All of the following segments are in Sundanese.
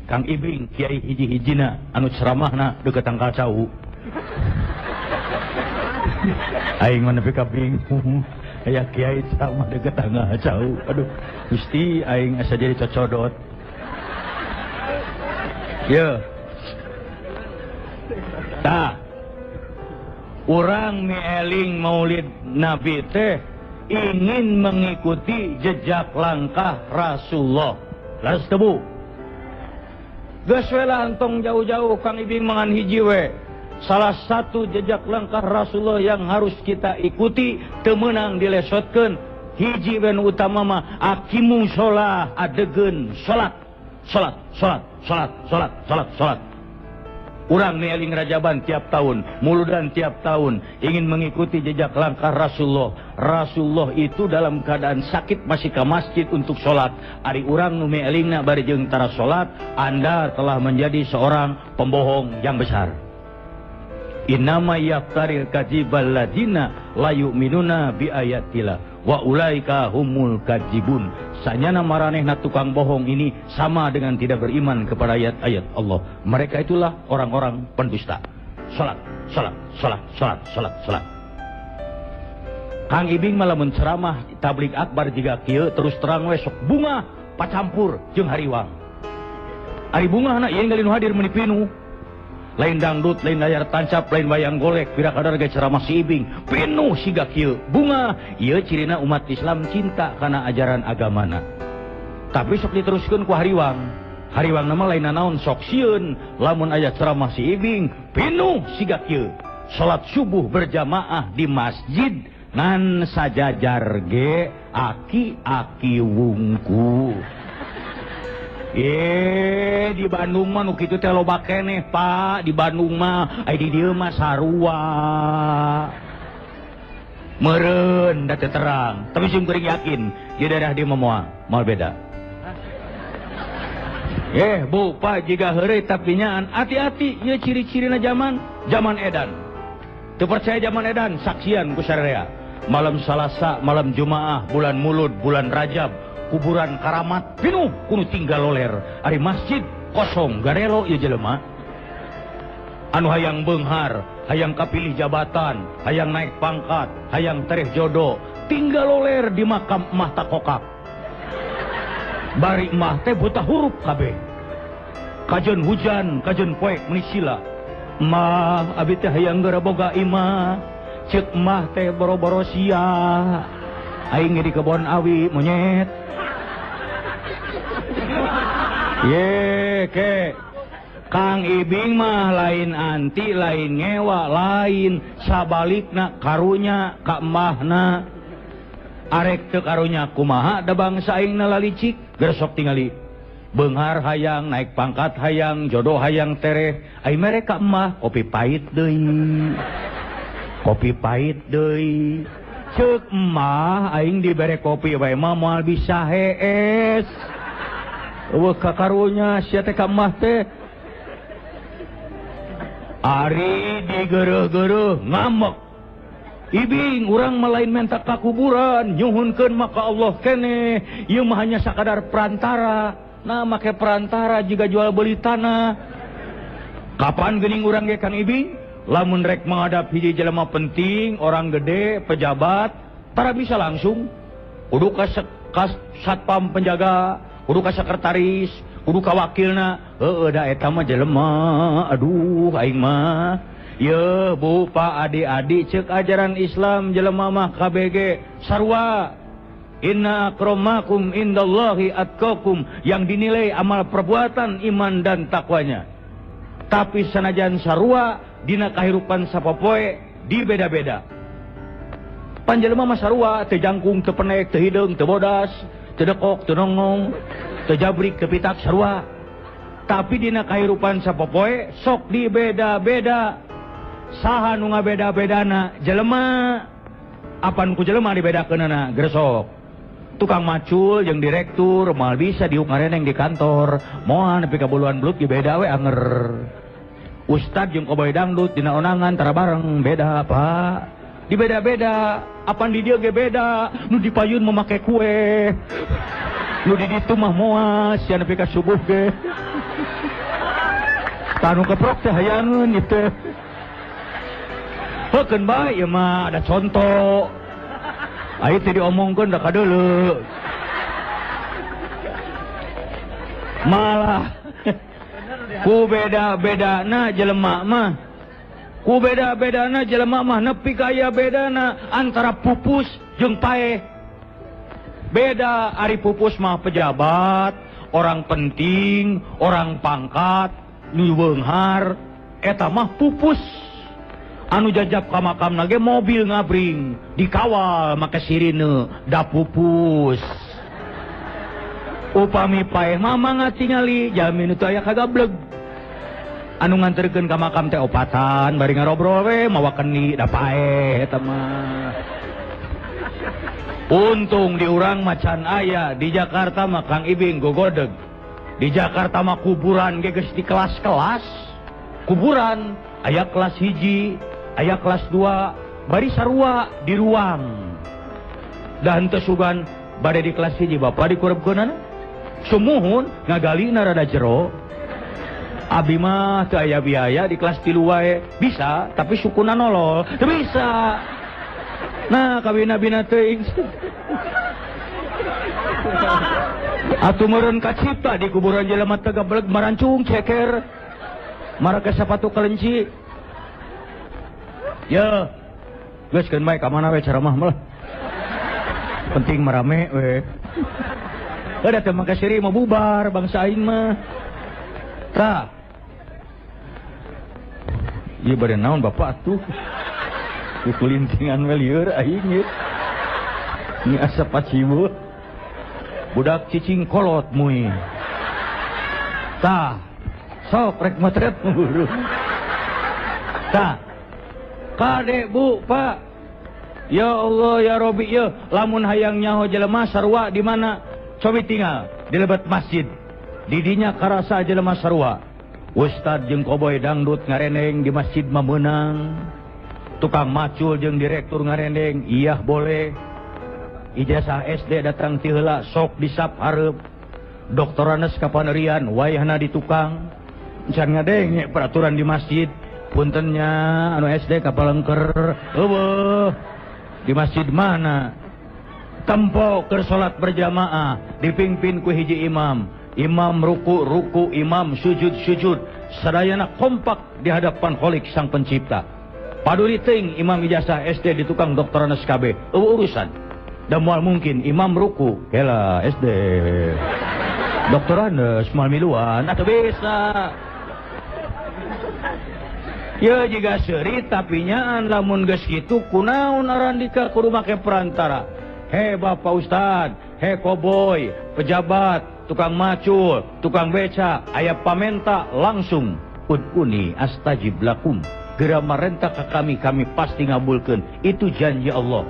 Kang Ibing kiai hiji-hijina anu ceramahna deukeut tangkal cau. Aing mah nepi ka bingung. Aya kiai ceramah deukeut tangkal cau. Aduh, Gusti aing asa jadi cocodot. Ye. Tah. Urang mieling Maulid Nabi teh ingin mengikuti jejak langkah Rasulullah. Leres teu Bu? Geus we lah entong jauh-jauh Kang Ibing mangan hiji we. Salah satu jejak langkah Rasulullah yang harus kita ikuti teu meunang dilesotkeun. Hiji we nu utama mah aqimu sholah, adegeun salat. Salat, salat, salat, salat, salat, salat. Urang mieling Rajaban tiap tahun, Muludan tiap tahun, ingin mengikuti jejak langkah Rasulullah. Rasulullah itu dalam keadaan sakit masih ke masjid untuk sholat. Ari urang nu mielingna bari jeung tara sholat, Anda telah menjadi seorang pembohong yang besar. Innama yaftaril kadzibal ladina la yu'minuna bi ayatillah wa ulaika humul kadzibun. Sanyana maranehna tukang bohong ini sama dengan tidak beriman kepada ayat-ayat Allah. Mereka itulah orang-orang pendusta. Salat, salat, salat, salat, salat, salat. Kang Ibing malah menceramah tabligh akbar jiga kieu terus terang we sok bunga pacampur jeung hariwang. Ari bungahna ieu ngali nu hadir meuni pinuh. Lain dangdut, lain layar tancap, lain wayang golek, pira kadar ge ceramah si Ibing, pinuh siga kieu. Bunga, ieu cirina umat Islam cinta kana ajaran agamana. Tapi sok diteruskeun ku hariwang. Hariwang mah lain nanaon sok sieun, lamun aya ceramah si Ibing, pinuh siga kieu. Salat subuh berjamaah di masjid ngan sajajar ge aki-aki wungku. Di Bandung mah nu kitu teh loba keneh, Pak. Di Bandung mah ai di dieu mah sarua. Meureun da teu terang, tapi sim kuring yakin di daerah dieu mah moal beda. Bu, Pak, jiga heureuy tapi nyaan hati-hati ieu ciri-cirina zaman, zaman edan. Teu percaya zaman edan, saksian ku sararea. Malam Salasa, malam Jumaah, bulan Mulud, bulan Rajab, kuburan karamat pinuh kudu tinggal loler. Ari masjid kosong garelo ieu jelema. Anu hayang beunghar, hayang kapilih jabatan, hayang naik pangkat, hayang tereh jodoh, tinggal loler di makam emah takokak. Bari emah teh buta huruf kabeh. Kajeun hujan, kajeun poek meuni sila. Emah abi teh hayang geura boga imah, ceuk emah teh boro-boro sia. Aing di kebon awi monyet. Ye ke Kang Ibing mah lain anti, lain ngewa, lain sabalikna karunya ka emahna. Arek teu karunya kumaha da bangsa aingna lalicik gersok tingali. Beunghar hayang, naik pangkat hayang, jodoh hayang tereh. Ai mere ka emah kopi pahit deui. Kopi pahit deui. Ceuk emah aing dibere kopi wae mah moal bisa hees. Eueuh kakarunya sia teh ka emah teh. Ari digeureuh-geureuh ngamek. Ibing urang mah lain menta ka kuburan, nyuhunkeun mah ka Allah keneh. Ieu mah hanya sakadar perantara. Nah make perantara juga jual beli tanah. Kapan geuning urang ge Kang Ibing? Lamun rek menghadap hiji jelema penting, orang gede, pejabat, tara bisa langsung. Kudu ka satpam penjaga, kudu ka sekretaris, kudu ka wakilna. Heueuh da eta mah jelema, aduh aing mah. Yeuh Bu, Pak, adik-adik ceuk ajaran Islam jelema mah KBG sarua. Inna akramakum indallahi atqakum, yang dinilai amal perbuatan, iman dan takwanya. Tapi sanajan sarua dina kahirupan sapopoe dibeda-beda. Panjelema mah sarua, teu jangkung, teu penek, teu hideung, teu bodas, teu dekok, teu nongong, teu jabrik, teu pitak sarua. Tapi dina kahirupan sapopoe sok dibeda-beda. Saha nu ngabeda-bedana? Jelema. Apan ku jelema dibedakeunana? Gresok. Tukang macul jeung direktur moal bisa diuk ngareneng di kantor, moal nepi ka buluan belut ge beda we anger. Ustad jeung koboy dangdut dina onangan tara bareng beda Pak. Dibeda-beda, apan di dieu ge beda, nu di payun mah make kue. Nu di ditu mah moal sia nepi ka subuh ge. Tanu keprok teh hayangeun ieu. Heukeun bae ieu mah ada contoh. Ayo teh diomongkeun da kadeuleu. Malah ku beda-bedana jelema mah. Ku beda-bedana jelema mah nepi ka aya bedana antara pupus jeung paeh. Beda ari pupus mah pejabat, orang penting, orang pangkat, nu beunghar, eta mah pupus. Anu jajab ka makamna ge mobil ngabring, dikawal make sirine, da pupus. Upami paeh mah mangga tingali jalmi nu teu aya kagableg. Anu nganterkeun ka makam teh opatan bari ngarobrol we mawa kendi da paeh eta mah. Untung di urang macan aya, di Jakarta mah Kang Ibing gogodeg. Di Jakarta mah kuburan ge geus di kelas-kelas. Kuburan aya kelas 1, aya kelas 2, bari sarua di ruang. Da henteu sugan bade di kelas 1 bapak dikurebkeunana. Sumuhun ngagalina rada jero. Abi mah teu aya biaya di kelas 3 wae. Bisa, tapi sukuna nolol. Teu bisa. Nah, kawina-bina teuing. Atuh meureun kacipta di kuburan jelema teh gablek marancung ceker. Marake sepatu kelinci. Ya. Geus keun bae ka mana we ceramah mah. Penting marame we. Udah teu make siri mau bubar bangsa aing mah. Tah. Ieu bade naon bapak atuh? Kukulintingan we lieur aing ieu. Ini asa paciweuh. Budak cicing kolot mui. Tah. Sok rek motret buru. Tah. Kade Bu, Pak. Ya Allah ya Robi ya, lamun hayang nyaho jelema sarua di mana? Cobi tinggal di lebet masjid. Didinya karasa jelema sarua. Ustad jeung koboy dangdut ngarendeng di masjid mah meunang. Tukang macul jeung direktur ngarendeng, iya boleh. Ijazah SD datang ti heula sok disap hareup. Doktoranes kapanerian wayahna di tukang. Can ngadenge peraturan di masjid. Puntennya anu SD kapalengker eueuh. Di masjid mana? Tempo keur salat berjamaah dipimpin ku hiji imam. Imam ruku ruku, imam sujud sujud. Sadayana kompak di hadapan Khalik sang pencipta. Paduli teuing imam ijazah SD di tukang doktoranes KB. Eueuh urusan. Da moal mungkin imam ruku hela SD. Doktoranes moal miluan atuh bisa. Ya jika seuri tapi nyaan lamun geus kitu kunaon arandika kudu make perantara. He Bapak Ustad, he koboy, pejabat, tukang macul, tukang beca, aya pamenta langsung uduni astajib lakum. Geura marenta ka kami, kami pasti ngabulkeun. Itu janji Allah.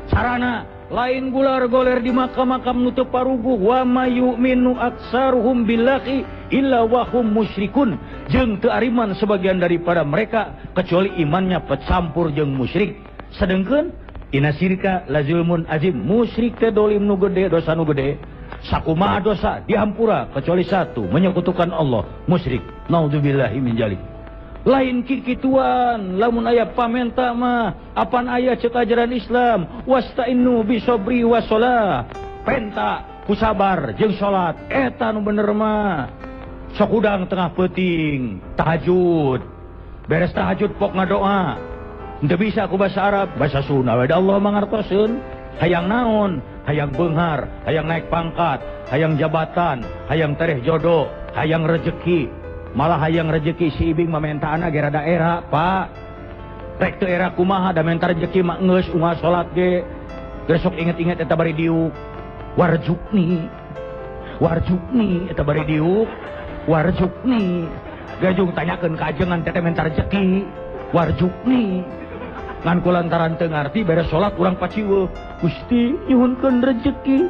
Sarana lain gular goler di makam-makam nu teu paruguh wa mayu'minu aksaruhum billahi illa wa hum musyrikun. Jeung teu ariman sebagian daripada mereka kecuali imannya pecampur jeung musyrik. Sedengkeun inna syirka la zulmun azim. Musyrik teh dolim nu gede, dosa nu gede. Sakumaha dosa dihampura kecuali satu, menyekutukan Allah, musyrik. Naudzubillahi min dzalik. Lain kikituan, lamun aya pamenta mah apan aya ceuk ajaran Islam, wasta'inu bisobri wasolah. Penta ku sabar jeung salat, eta nu bener mah. Sok hudang tengah peuting, tahajud. Beres tahajud pok ngadoa. Henteu bisa ku bahasa Arab, bahasa Sunda we da Allah mangartoseun. Hayang naon? Hayang beunghar, hayang naik pangkat, hayang jabatan, hayang tereh jodoh, hayang rejeki. Malah hayang rejeki si Ibing mah mentaana ge rada era, Pak. Rek teu era kumaha da menta rejeki mah geus unggal salat ge. Geus sok inget-inget eta bari diuk. Warjukni. Warjukni eta bari diuk. Warjukni. Gajung tanyakeun ka ajengan teh menta rejeki. Warjukni. Ngan kulantaran teu ngarti beres salat urang paciweuh. Gusti nyuhunkeun rejeki.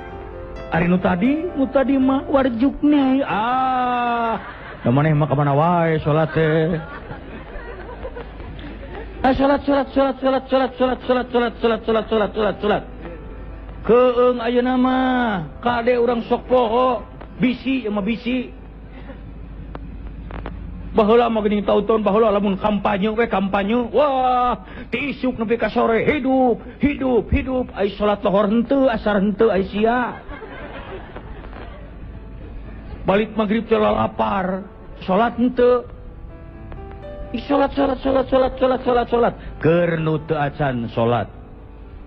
Ari nu tadi mah warjukni. Ah. Da maneh mah ka mana wae salat teh. Ah salat salat salat salat salat salat salat salat salat salat salat salat salat. Keung ayeuna mah kade urang sok poho, bisi mah bisi. Baheula mah geuning taun-taun baheula lamun kampanye we kampanye, wah ti isuk nepi ka sore hidup, hidup, hidup, ai salat lohor henteu, asar henteu ai sia. Balik maghrib teh lapar, salat henteu. Salat salat salat salat salat salat salat, keur nu teu acan salat.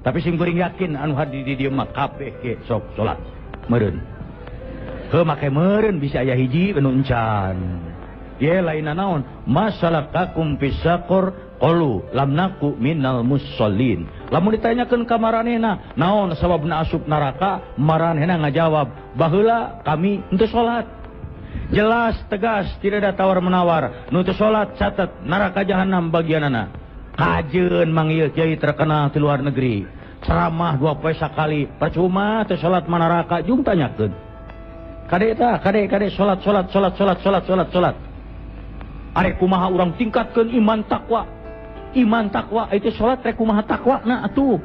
Tapi sing kuring yakin anu hadir di dieu mah kabeh ge sok salat. Meureun. Heuh make meureun bisa aya hiji nu encan. Ye lain naon masalakakum fisaqor qalu lam naku minal musallin. Lamun ditanyakeun ka maranehna naon sababna asup neraka, maranehna ngajawab baheula kami henteu salat. Jelas tegas tidak ada tawar menawar. Nu teu salat catat neraka jahanam bagianana. Kajeun manggil kiai terkenal di luar negeri. Ceramah 2 poe sakali, percuma teu salat mah neraka jung tanyakeun. Kade eta, kade kade salat salat salat salat salat salat salat. Arek kumaha urang tingkatkeun iman takwa. Iman takwa itu salat rek kumaha takwa na atuh.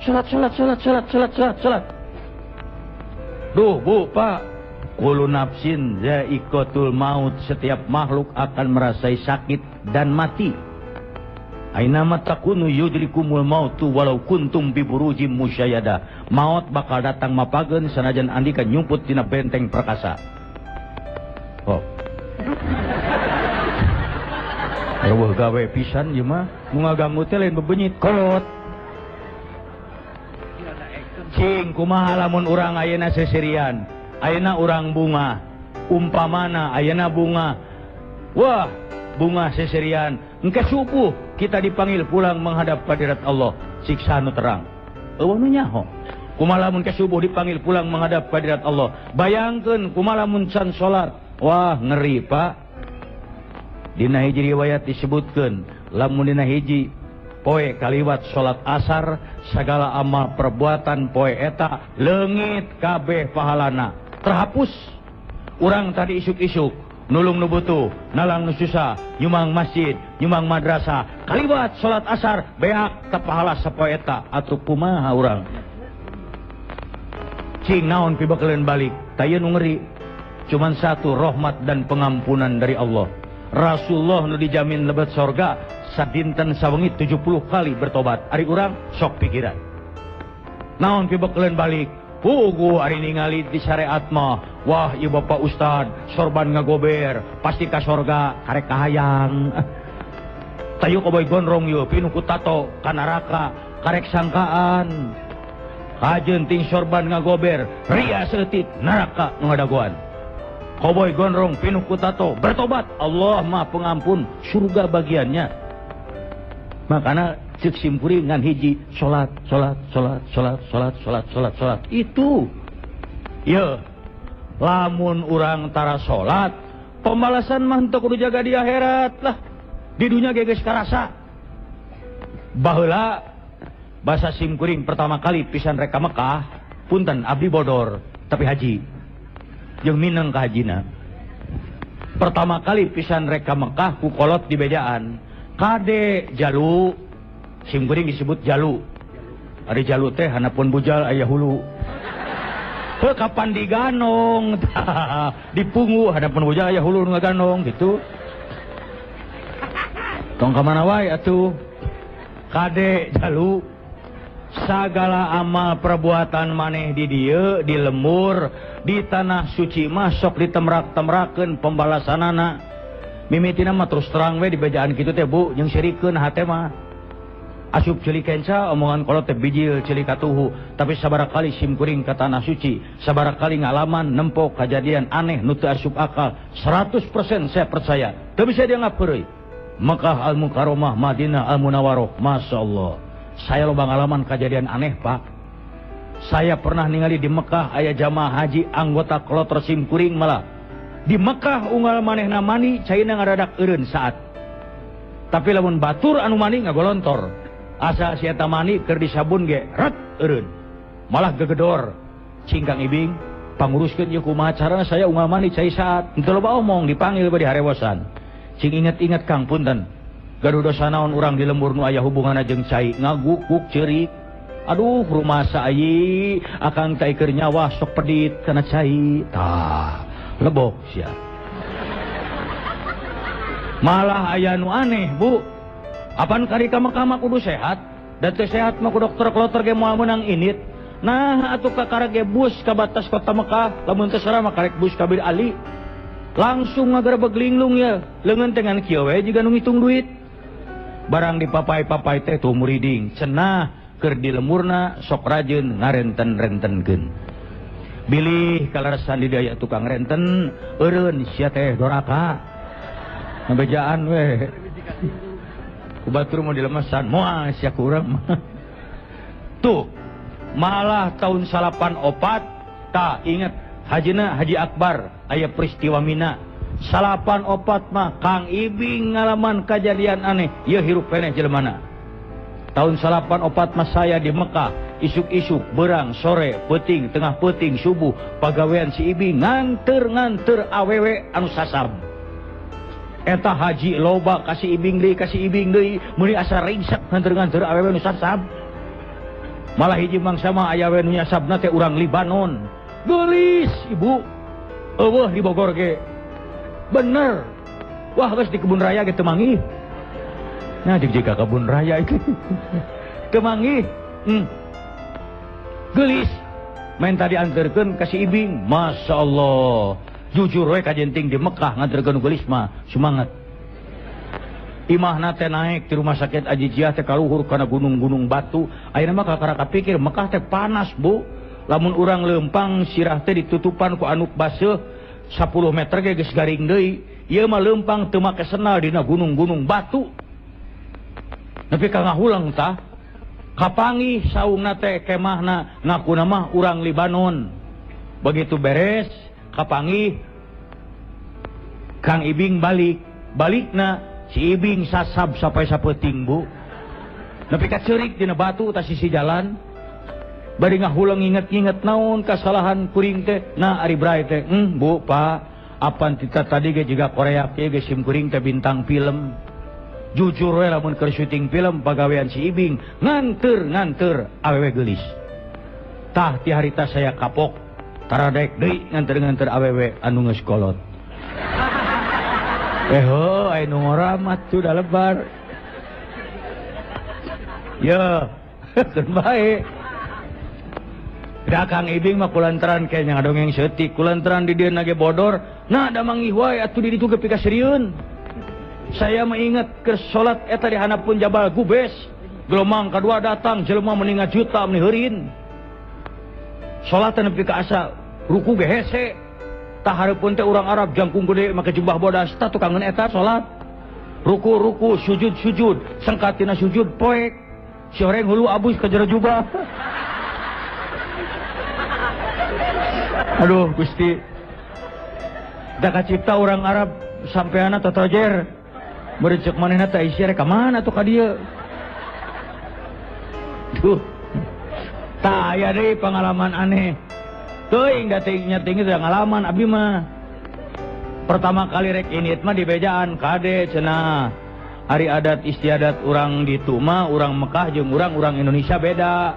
Salat salat salat salat salat salat salat. Duh Bu, Pak, kullu nafsin za'iqatul maut, setiap makhluk akan merasai sakit dan mati. Aina ma takunu yudrikumul mautu walau kuntum bi burujim musyayyada. Maut bakal datang mapageun sanajan andika nyumput dina benteng perkasa. Oh. Eueuh gawe pisan ieu mah, nu ngaganggu teh lain bebenyit kolot. Cing kumaha lamun urang ayeuna seserian, ayeuna urang bunga, umpamana ayeuna bunga. Wah, bunga seserian, engke subuh kita dipanggil pulang menghadap hadirat Allah, siksa nu terang. Eueuh nu nyaho. Kumaha lamun ke subuh dipanggil pulang menghadap hadirat Allah. Bayangkeun kumaha lamun can salat. Wah, ngeri Pak. Dina hiji riwayat disebutkeun lamun dina hiji poe kaliwat salat asar segala amal perbuatan poe eta leungit kabeh pahalana terhapus. Urang tadi isuk-isuk nulung nu butuh, nalang nu susah, nyumang masjid, nyumang madrasah, kaliwat salat asar beak teu pahala sapoe eta atuh kumaha urang. Cing naon pibakeleun balik, tah ieu nu ngeri. Cuman satu rahmat dan pengampunan dari Allah. Rasulullah nu dijamin lebet sorga sadinten sawengi 70 kali bertobat. Ari urang sok pikiran. Naon pibekeleun balik? Puguh ari ningali di syariat mah. Wah, ieu Bapak Ustad sorban ngagober, pasti ka sorga karek kahayang. Tayu koboy gondrong ieu pinuh ku tato ka neraka karek sangkaan. Kajeun ting sorban ngagober, ria seutik neraka nu ngadagoan. Koboy gondrong pinuh ku tato bertobat, Allah Maha Pengampun, surga bagiannya. Makana cek simpuri ngan hiji salat salat salat salat salat salat salat salat itu. Ye, lamun urang tara salat, pembalasan mah henteu kudu jaga di akhirat lah. Di dunya ge geus karasa. Baheula basa simkuring pertama kali pisan rek ka Mekah, punten abdi bodor tapi haji. Jeung mineng ka hajina. Pertama kali pisan rek ka Mekah ku kolot di bejaan. Kade jalu, simkuring disebut jalu. Ari jalu teh hanapun bujal aya hulu. Heuh kapan diganong, dipungu hanapun bujal aya hulu nu ngaganong gitu. Tong ka mana wae atuh. Kade jalu, sagala amal perbuatan maneh di dieu di lembur di tanah suci mah sok ditemrak-temrakeun pembalasanana. Mimitina mah terus terang we di bejaan kitu teh Bu, jeung sirikeun hate mah. Asup ceuli kenca omongan kolot teh bijil ceuli katuhu, tapi sabaraha kali simkuring ka tanah suci, sabaraha kali ngalaman nempo kajadian aneh nu teu asup akal, 100% saya percaya. Teu bisa dianggap heureuy. Mekah Al-Mukarramah, Madinah Al-Munawwarah, Masya Allah. Saya loba ngalaman kejadian aneh Pak. Saya pernah ningali di Mekah aya jamaah haji anggota kloter simkuring malah. Di Mekah unggal manehna mani caina ngadadak eureun saat. Tapi lamun batur anu mani ngagolontor. Asa si eta mani keur disabun ge ret eureun. Malah gegedor. Cing Kang Ibing panguruskeun ieu kumaha carana saya unggal mani cai saat. Henteu loba omong dipanggil bari harewosan. Cing inget-inget Kang punten. Gaduh dosa naon urang di lembur nu aya hubunganna jeung cai ngagukuk ceurik. Aduh rumasa ayi akang teh keur nyawa sok pedit kana cai. Tah lebok sia. Malah aya nu aneh bu. Apan kari ka Mekah mah kudu sehat. Da teu sehat mah ku dokter kloter ge moal meunang init. Nah atuh kakara ge bus ka batas kota Mekah, lamun teu sarah mah karek bus ka Bir Ali. Langsung ngagerebeg linglung ya. Leungeun teh ngan kieu we jiga nu ngitung duit. Barang dipapai-papai teh tuh muriding cenah keur di lemurna sok rajin ngarenten-rentenkeun. Bilih kaleresan di daya tukang renten eureun sia teh doraka. Ngabejaan we. Ku batur mau dilemesan moal sia ku urang mah. Tuh malah tahun 94 tah inget hajina Haji Akbar aya peristiwa Mina. 94 mah Kang Ibing ngalaman kejadian aneh ieu hirup keneh jelemana. Tahun 94 mah saya di Mekah, isuk-isuk, berang, sore, peuting, tengah peuting, subuh, pagawean si Ibing nganter-nganter awewe anu sasab. Eta haji loba kasih Ibing deui, meuni asa ringsek nganter-nganter awewe anu sasab. Malah hiji mangsa mah aya we nu nyasabna teh urang Libanon. Geulis ibu, eueuh di Bogor ge. Bener. Wah geus di kebun raya ge teu manggih. Nah jika kebun raya itu teu manggih. Geulis. Main tadi anterkeun ka si Ibing. Masya Allah. Jujur we kajenting di Mekah nganterkeun geulis mah semangat. Imahna teh naik di rumah sakit Ajijiah teh kaluhur kana gunung-gunung batu. Ayeuna mah kakara kapikir Mekah teh panas bu. Lamun urang leumpang sirah teh ditutupan ku anuk baseuh 10 meter ge geus garing deui. Ieu mah leumpang teu make senal dina gunung-gunung batu. Nepi ka ngahulang tah. Kapanggih saungna teh kemahna ngakuna mah urang Libanon. Begitu beres kapanggih Kang Ibing balik. Balikna si Ibing sasab sampai sapeuting bu. Nepi ka ceurik dina batu tas sisi jalan. Bari ngahulang inget-inget naon kasalahan kuring teh. Nah ari bray teh, bu pak, apan tita tadi ge jiga Korea ge ge sim kuring teh bintang film. Jujur we lamun keur syuting film pagawean si Ibing nganter-nganter awewe geulis. Tah ti harita saya kapok taradek deui nganter-nganter awewe anu geus kolot. Eh heuh aya nu ngora mah tuh da lebar. Ye, keun bae. Da Kang Ibing mah kulantaran kayaknya ngadongeng seutik, kulantaran di dieu nage bodor. Nah da manggih wae atuh di ditu ge pikaserieun. Saya mengingat ke salat eta di hanapun Jabal Gubes. Gelombang kedua datang jelema meningat juta meni heurin. Salat nepi ka asa ruku ge hese. Tah hareupeun teh urang Arab jangkung gede make jubah bodas tah tukangeun eta salat. Ruku-ruku, sujud-sujud, sengkatina sujud poek. Si horeng hulu abus ka jero jubah. Aduh Gusti. Da kacipta urang Arab sampeana totojer. Merecek manehna teh isi rek ka mana tuh ka dieu. Duh. Tah aya deui pengalaman aneh. Teuing da teh nya tinggi teh ngalaman abdi mah. Pertama kali rek init mah di bejaan kade cenah. Ari adat istiadat urang ditu mah urang Mekah jeung urang Indonesia beda.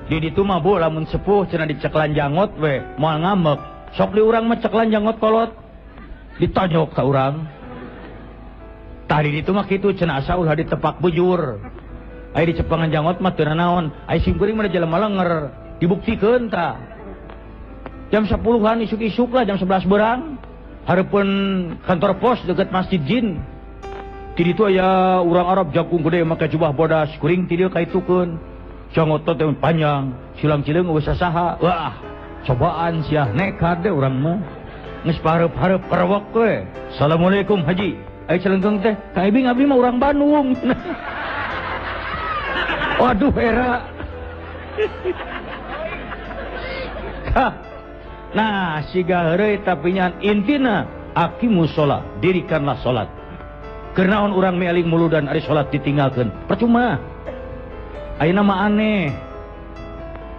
Di ditu mah bu lamun sepuh cenah diceklan janggot we moal ngambek. Sok di urang mah ceklan janggot kolot. Ditonjok ka urang. Tadi ditu mah kitu cenah asa ulah ditepak bujur. Aya dicepangan janggot mah teu nanaon. Aya sim kuring mah jelema lenger. Dibuktikeun tah. Jam 10-an isuk-isuk lah jam 11 berang. Hareupeun kantor pos deket Masjid Jin. Ti ditu aya urang Arab jangkung gede make jubah bodas kuring ti dieu kaitukeun. Janggot teh panjang, silang cileung eueuh sasaha. Wah, cobaan sia nekat deh urang mah. Geus pareup-hareup kerewek we. Assalamualaikum Haji. Ai celengkeung teh, Kang Ibing abdi mah urang Bandung. Waduh era. Nah, siga heureuy tapi nyan intina aqimus shalah, dirikanlah salat. Keur naon urang mieling muludan ari salat ditinggalkeun? Percuma. Ayeuna mah aneh.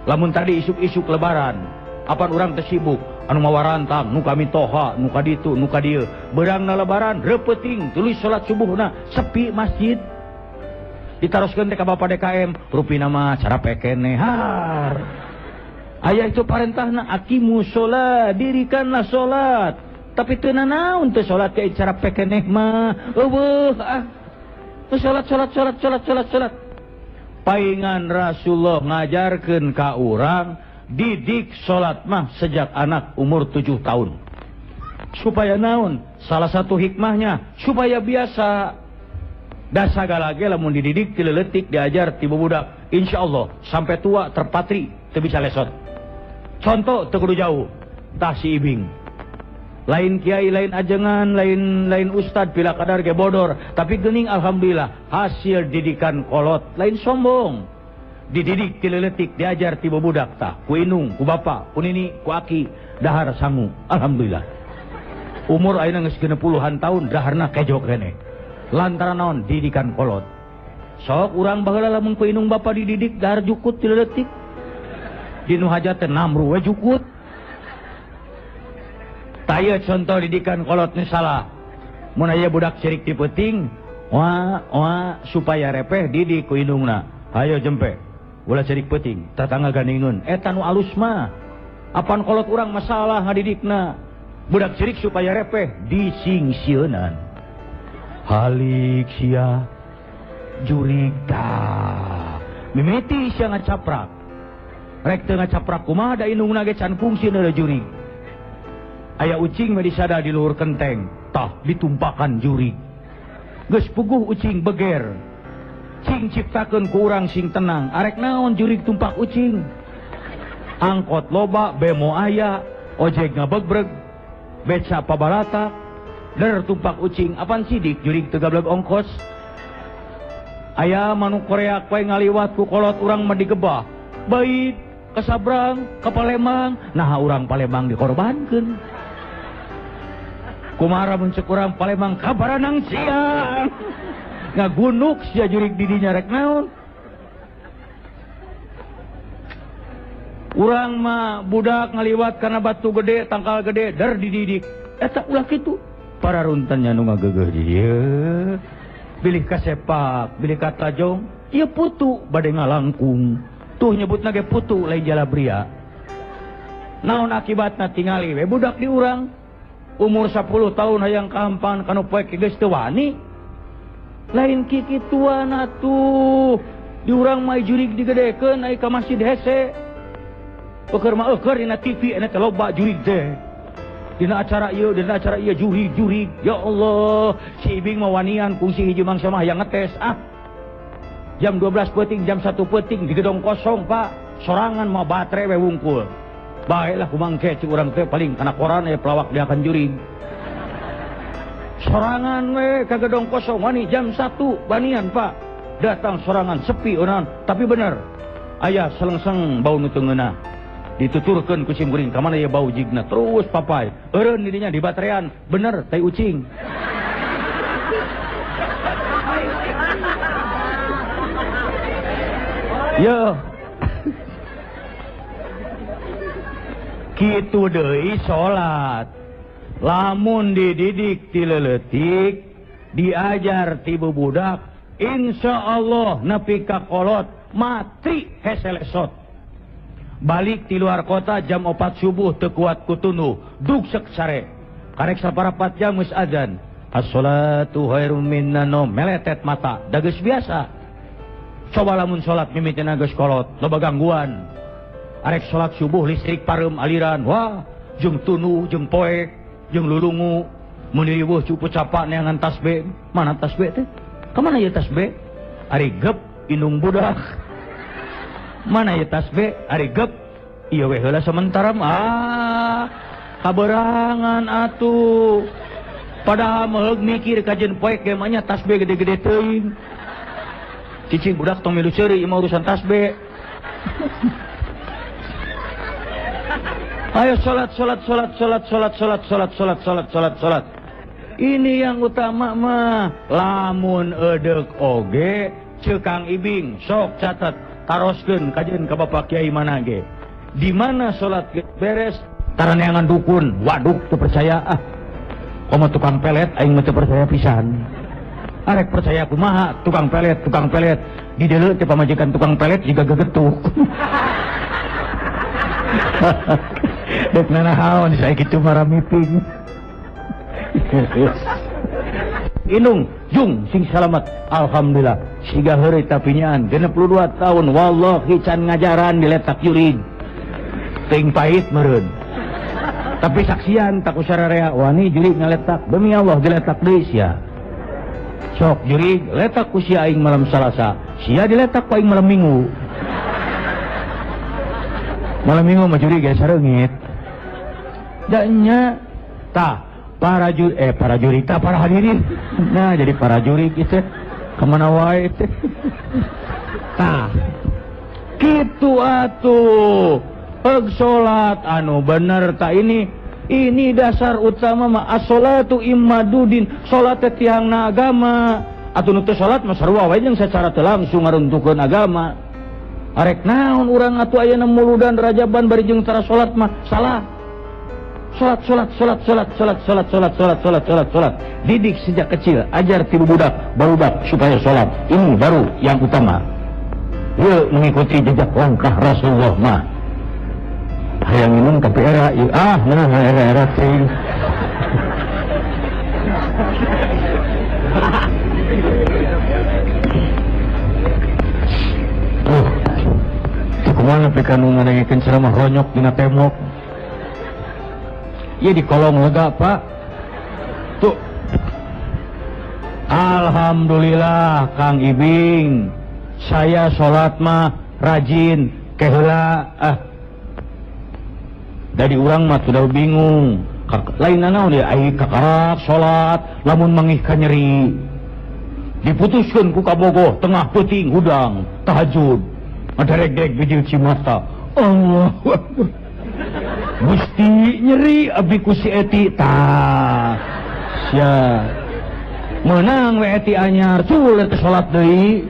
Lamun tadi isuk-isuk lebaran, apan urang teh sibuk anu mawarantang, nu kami toha, nu ka ditu, nu ka dieu. Beurangna lebaran reupeting tuluy salat subuhna sepi masjid. Ditaroskeun teh ka Bapak DKM, rupina mah cara pekene har. Aya itu parentahna aqimus shalah, dirikanlah salat. Tapi teu nanaon teu salat ge cara pekeneh mah. Eueuh ah. Salat salat salat salat salat salat. Paingan Rasulullah ngajarkeun ka urang didik salat mah sejak anak umur 7 tahun. Supaya naon? Salah satu hikmahnya supaya biasa. Da sagala ge lamun dididik ti leutik diajar ti budak, insyaallah sampai tua terpatri teu bisa lesot. Contoh teu kudu jauh, tah si Ibing. Lain kiai, lain ajengan, lain ustad pila kadar ge bodor, tapi geuning alhamdulillah hasil didikan kolot, lain sombong. Dididik ti leutik diajar ti budak tah, ku indung, ku bapa, ku nini, ku aki, dahar sangu, alhamdulillah. Umur ayeuna geus 60-an tahun daharna kejo keneh. Lantaran naon didikan kolot. Sok urang baheula lamun ku indung bapa dididik dahar jukut ti leutik. Dinu hajat teh namru we jukut. Taya contoh didikan kolot nu salah. Mun aya budak cerik di peuting, wah wah supaya repeh didik ku indungna. Hayo jempe. Ulah cerik peuting, tatangga gandingeun. Eta nu alus mah. Apan kolot urang masalah ngadidikna. Budak cerik supaya repeh disingsieunan. Halik sia jurig tah. Mimiti sia ngacaprak. Rek teu ngacaprak kumaha da indungna ge can fungsi deui jurig. Aya ucing mah disada di luhur kenteng, tah ditumpakan jurig. Geus puguh ucing beger. Cing ciptakeun ku urang sing tenang. Arek naon jurig tumpak ucing. Angkot loba, bemo aya, ojek ngabegbreg, beca pabalata, der tumpak ucing, apan sidik jurig teu gableg ongkos. Aya manuk Korea koe ngaliwat ku kolot urang mah digebah. Bait ke Sabrang, ke Palembang, nah urang Palembang dikorbankeun. Kumaha mun ceuk urang Palembang kabaranang siang. Ngagunuk sia jurig di dinya rek naon. Urang mah budak ngaliwat kana batu gede, tangkal gede, der dididik. Eta ulah kitu. Para runtannya nu ngageugeuh di dieu. Bilih kasepak, bilih katajong, ieu putu bade ngalangkung. Tuh nyebutna ge putu lain jalabria. Naon akibatna tingali we budak di urang umur 10 tahun hayang kahampangan kanu poek geus teu wani. Lain kikituan atuh. Di urang mah jurig digedekeun ai ka masjid hese. Eueur mah eueur dina TV eta teh loba jurig teh. Dina acara ieu, dina acara ieu jurig-jurig. Ya Allah, si Ibing mah wanian kungsi hiji mangsa mah hayang ngetes ah. Jam 12 peuting, jam 1 peuting di gedong kosong, Pak. Sorangan mah baterai we wungkul. Baiklah kumangke cik urang teh paling kana koran aya pelawak dia akan jurig. Sorangan we ka gedong kosong wani jam 1 banian, Pak. Datang sorangan sepi eunan, tapi bener. Aya selengseng bau nu teu ngeunah. Dituturkeun ku simkuring ka mana ya bau jigna terus papai. Eureun di dinya di baterean, bener tai ucing. Yo. Kitu deui salat. Lamun dididik ti leutik, diajar ti bubudak, insyaallah nepi ka kolot mati hese lesot. Balik ti luar kota jam 4 subuh teu kuat ku tunduh, dugsek sare. Karek saparapat jam geus azan. As-sholatu khairum minan naum, meletet mata, da geus biasa. Coba lamun salat mimitina geus kolot, loba gangguan. Arek salat subuh listrik pareum aliran, wah, jeung tunduh, jeung poek, jeung lulungu, mun diriweuh cupu capak neangan tasbih. Mana tasbih teh? Ka mana ieu tasbih? Ari gep indung budak. Mana ieu tasbih? Ari gep ieu we heula sementara mah. Kaberangan atuh. Padahal mah mikir kajeun poek ge mah nya tasbih gede-gede teuing. Cicing budak tong milu seuri ieu mah urusan tasbih. Ayo salat salat salat salat salat salat salat salat salat salat salat. Ini yang utama mah. Lamun eudek oge ceuk Kang Ibing sok catat taroskeun kajeun ka Bapak Kiai mana ge. Di mana salat beres taraneangan dukun, waduk teu percaya ah. Komo tukang pelet aing mah teu percaya pisan. Arek percaya kumaha tukang pelet di deuleu teh pamajikan tukang pelet jiga gegetuk. Dek nanahaon saya kitu maramiting. Inung jung sing salamat. Alhamdulillah siga heureuy tapi nyaan 62 tahun wallahi can ngajaran diletak jurig. Teuing pahit meureun. Tapi saksian tak usah rarea wani jurig ngaletak demi Allah diletak deui sia. Sok jurig letak ku sia aing malam Salasa, sia diletak ku aing malam Minggu. Malam Minggu mah jurig ge sareungit. Da nya tah para jurig tah para hadirin. Nah jadi para jurig itu kemana wae teh. Tah kitu atuh. Peg salat anu bener tak ini dasar utama mah as-salatu imadudin, salat teh tiangna agama. Atuh nu teu salat mah sarua wae jeung secara teu langsung ngaruntuhkeun agama. Arek naon urang atuh ayeuna muludan rajaban bari jeung tara salat mah salah. Salat salat salat salat salat salat salat salat salat salat salat. Didik sejak kecil, ajar ti budak barudak supaya salat. Ini baru yang utama. Yuk mengikuti jejak langkah Rasulullah mah. Hayang minum tapi era, ah, nah era-era ting. Kumaha nepi ka nu ngadengkeun ceramah ronyok dina tembok. Ieu di kolong lega, Pak. Tuh. Alhamdulillah Kang Ibing. Saya salat mah rajin, keheula ah. Dari urang mah sudah bingung. Lain naon dia ai kakarak salat lamun mangih ka nyeri. Diputuskeun ku kabogoh tengah peuting hudang tahajud. Ngadarek-derek bijil cimata. Allahu Akbar. Gusti nyeri abdi ku si eti tah. Sia. Meunang we eti anyar cul teh salat deui.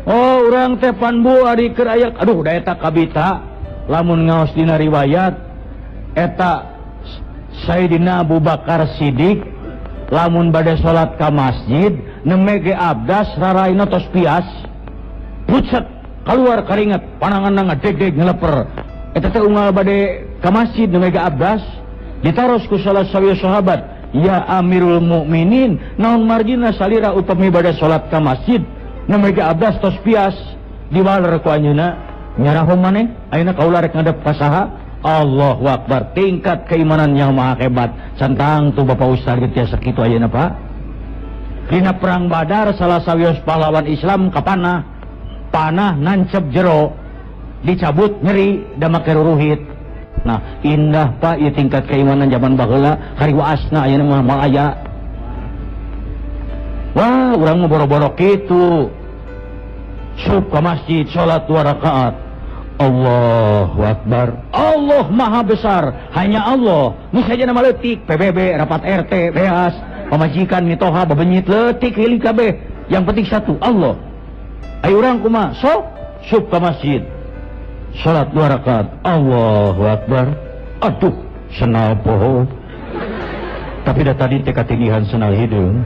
Oh urang teh panbu ari keur aya aduh da eta kabita. Lamun ngaos dina riwayat eta Sayyidina Abu Bakar Siddiq lamun bade salat ka masjid neme ge abdas raraina tos pias pucet keluar karingat pananganna ngadegdeg ngeleper eta teh unggal bade ka masjid neme ge abdas ditaros ku salah sawios sahabat ya Amirul Mukminin naon margina salira upami bade salat ka masjid neme ge abdas tos pias diwaler ku anjeunna nyaraho maneh ayeuna kaula rek ngadep ka saha. Allahu Akbar, tingkat keimanan yang maha hebat. Centang tuh Bapak Ustaz ge tiasa kitu ayeuna Pak. Dina perang Badar salah sawios pahlawan Islam kapanah, panah nancep jero, dicabut nyeri da make ruruhit. Nah, indah Pak ieu tingkat keimanan zaman baheula kari waasna ayeuna mah moal aya. Wah, urang mah boro-boro kitu. Sup ke masjid salat 2 rakaat. Allahu Akbar. Allah Maha Besar, hanya Allah. Nu saja nama leutik, PBB, rapat RT, beas, pamajikan mitoha babenyit leutik hiling kabeh. Yang penting satu, Allah. Ayo urang kumaha? Sok sup ke masjid. Salat 2 rakaat. Allahu Akbar. Aduh, senal poho. Tapi dah tadi teh katindihan senal hideung.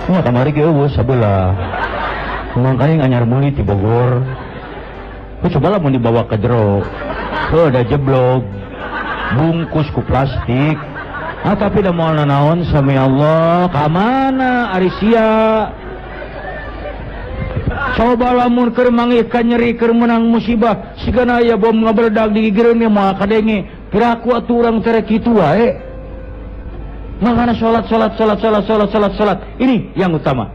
Wah, kamari ge eueuh sabelah. Mangkanya anyar meuli ti Bogor. Oh, coba lah mau dibawa ke jero. Oh, udah jeblok. Bungkus ku plastik. Ah, tapi dah mau nanaon sami Allah. Ka mana ari sia? Coba lamun keur mangih ka nyeri keur meunang musibah, sigana aya bom ngabeledag di gigireun ge moal kadenge. Piraku atuh urang tere kitu wae. Makana salat salat salat salat salat salat salat. Ini yang utama.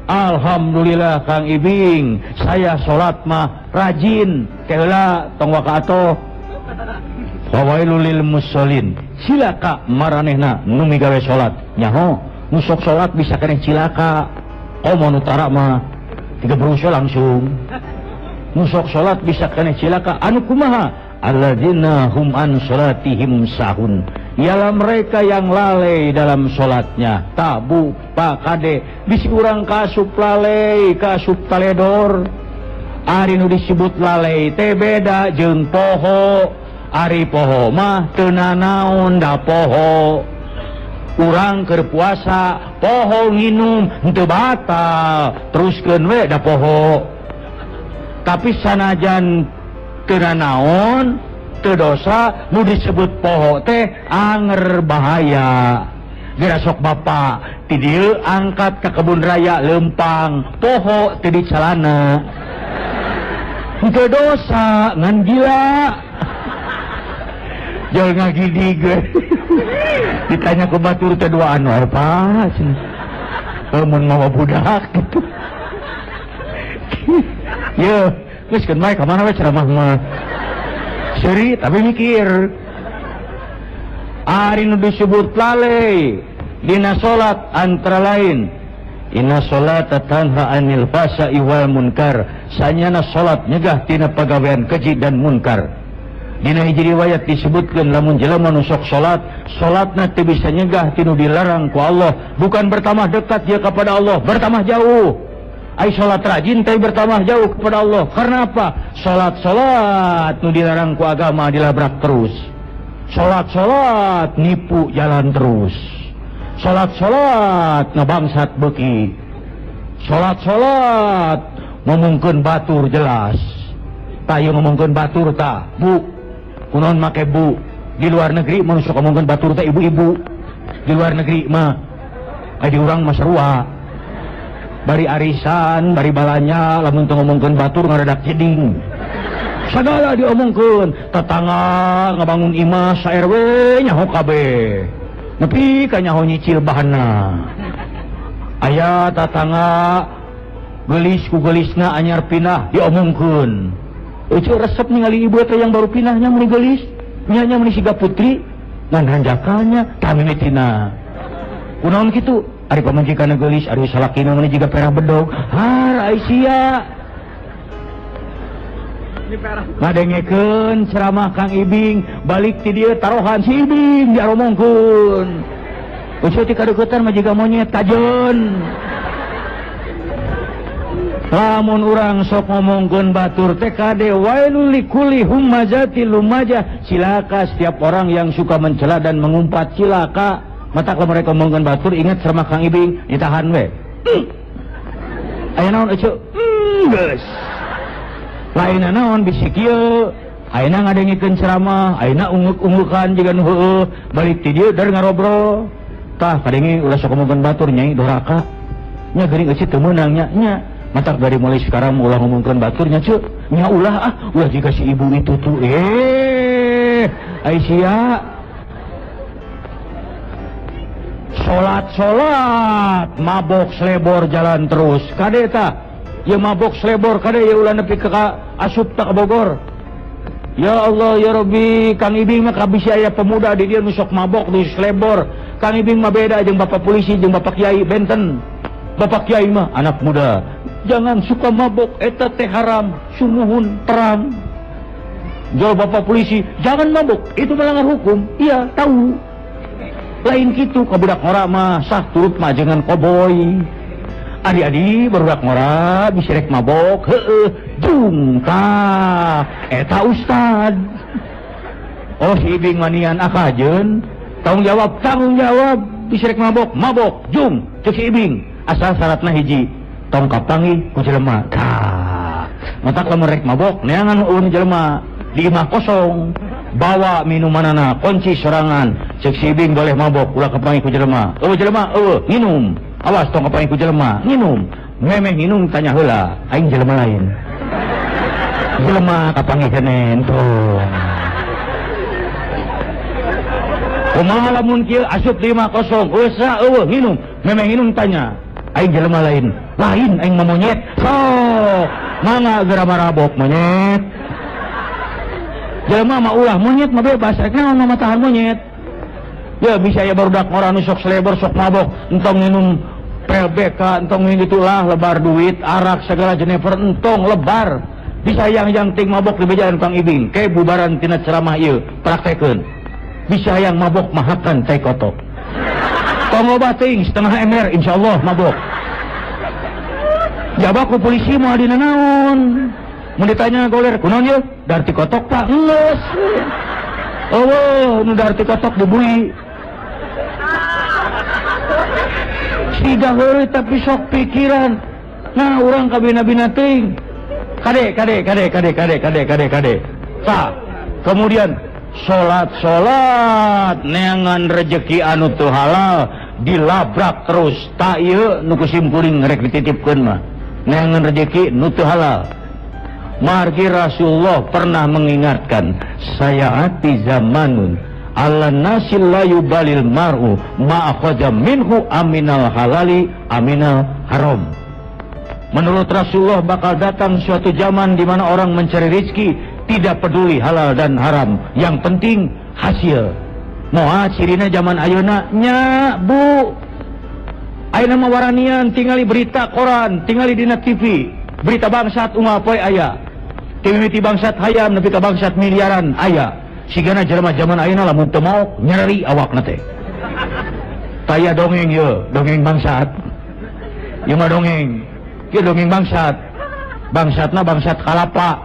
Alhamdulillah Kang Ibing, saya salat mah rajin, keheula tong waka atoh. Fawailul lil musallin. Cilaka maranehna nu migawe salat. Nyaho, nu sok salat bisa keneh cilaka. Komo nu tara mah tiga berusaha langsung. Nu sok salat bisa keneh cilaka. Anu kumaha? Alladzina hum an salatihim sahun. Ialah mereka yang lalai dalam sholatnya. Tabu pak kade bisi urang kasup lalai, kasup taledor. Ari nu disebut lalai teh beda jeung poho. Ari poho mah teu nanaon da poho. Urang keur puasa poho nginum henteu batal, teruskeun we da poho. Tapi sanajan teu nanaon Teu dosa nu disebut poho teh anger bahaya. Geura sok bapak ti dieu angkat ka kebun raya lempang poho teu di calana. Teu dosa ngan gila. Jol ngagidig we. Ditanya ku batur teh duaan wae Pak. Mun mawa budak gitu. Ye, geus keun bae ka mana we ceramah mah. Seuri tapi mikir. Ari nu disebut lalai dina salat antara lain inna salata tanha anil fahsya'i wal munkar, sanyana salat nyegah tina pagawean keji dan munkar. Dina hiji riwayat disebutkeun lamun jelema nu sok salat, salatna teu bisa nyegah tinu dilarang ku Allah, bukan bertambah dekat dia kepada Allah, bertambah jauh. Ai salat rajin teh bertambah jauh kepada Allah. Karena apa? Salat-salat nu dilarang ku agama dilabrak terus. Salat-salat nipu jalan terus. Salat-salat ngabangsat beuki. Salat-salat ngomongkeun batur jelas. Tah ieu ngomongkeun batur tah, Bu. Kunaon make bu? Di luar negeri mun sok ngomongkeun batur teh ibu-ibu. Di luar negeri mah aya di urang mah sarua. Bari arisan, bari balanya lamun teu ngomongkeun batur ngaradak jeding. Sagala diomongkeun, tetangga ngabangun imah sa RW nyaho kabeh. Nepi ka nyaho nyicil bahanna. Aya tatangga geulis ku geulisna anyar pindah diomongkeun. Euceu resep ningali ibu teh yang baru pindahnya meuni geulis, nya nya meuni siga putri, ngan hanjakalnya tah mimitina. Kunaon kitu? Ari pamajikanna geulis, ari salakina meuni jiga perah bedog. Har ai sia. Ngadengekeun ceramah Kang Ibing, balik ti dieu tarohan si Ibing diaromongkeun. Euceu ti kadeuketan mah jiga monyet kajeun. Lamun urang sok ngomongkeun batur teh kade wailul likulli humazati lumajah, cilaka setiap orang yang suka mencela dan mengumpat, cilaka. Matak lamun mereka ngomongkeun batur ingat ceramah Kang Ibing, ditahan we. Aya naon euceu? Geus. Lainna naon bisi kieu, ayeuna ngadengikeun ceramah, ayeuna unggeuk-unggukan jiga nu heueuh, balik ti dieu dar ngarobrol. Tah kadenge ulah sok ngomongkeun batur nyai doraka. Nya geuning euceu teu meunang nya nya. Matak dari mulai sekarang ulah ngomongkeun baturnya ceu, nya ulah ah, ulah jika si ibu itu tuh Aisyah. Salat-salat mabok selebor jalan terus. Kade tah? Ya mabok selebor kade ya ulah nepi ka asup tak Bogor. Ya Allah ya Rabbi, Kang Ibing mah kabisi aya pemuda di dieu nu sok mabok di selebor. Kang Ibing mah beda jeung bapak polisi jeung bapak kiai benten. Bapak kiai mah anak muda, jangan suka mabok, eta teh haram, sumuhun terang. Jawab bapak polisi, jangan mabok, itu melanggar hukum. Iya, tahu. Lain gitu, ka budak ngora mah sah turut mah jangan koboi. Adi-adi barudak ngora bisa rek mabok, heueuh, jung tah, eta ustad. Oh si Ibing manian akajeun, tanggung jawab, bisa rek mabok, mabok, jung, cek si Ibing. Asal syaratna hiji, tong kapanggih ku jelema. Tah, matak lamun rek mabok neangan eueun jelema di imah kosong, bawa minumanana, kunci sorangan, cek si Ibing boleh mabok ulah kapanggih ku jelema. Eueuh jelema, eueuh, nginum. Awas tong kapanggih ku jelema, nginum. Memeh nginum tanya heula, aing jelema lain. Jelema kapanggih kene tuh. Kumaha lamun kieu asup di imah kosong, eueuh sa eueuh nginum, memeh nginum tanya. Aing jelema lain, lain aing mah monyet. Sok, mangga geura marabok monyet. Jelema mah ulah monyet mah bebas, rek naon mah tahan monyet. Ya bisa ya barudak ngora nu sok selebor sok mabok, entong minum PLBK, entong minum itulah lebar duit, arak segala jenever entong lebar. Bisa yang ting mabok di bejaan Kang Ibing, ke bubaran tina ceramah ieu, praktekeun. Bisa yang mabok mahakan tai kotok. Tong loba teuing setengah ember insyaallah mabok. Jabak ku polisi moal dina naon. Mun ditanya goler kunaon ieu? Darti kotok Pak. Geus. Eueuh nu darti kotok dibui. Siga heureuy tapi sok pikiran. Nah urang kabina-bina teuing. Kade kade kade kade kade kade kade kade. Tah, Kemudian salat-salat neangan rejeki anu teu halal dilabrak terus. Tak ieu nu ku simkuring rek dititipkeun mah. Neangan rejeki nu teu halal. Margi Rasulullah pernah mengingatkan, sayaati zamanun ala nasil la yubalil mar'u ma akhadha minhu aminal halali aminal haram. Menurut Rasulullah bakal datang suatu zaman di mana orang mencari rezeki tidak peduli halal dan haram, yang penting hasil. Moal cirina zaman ayeuna nya bu. Ayeuna mah waranian tingali berita koran, tingali dina TV, berita bangsat unggal poe aya. Timimiti bangsat hayam nepi ka bangsat miliaran aya. Sigana jelema zaman ayeuna lamun teu maok nyeri awakna teh. Taya dongeng ieu, dongeng bangsat. Ieu mah dongeng. Ieu dongeng bangsat. Bangsatna bangsat kalapa.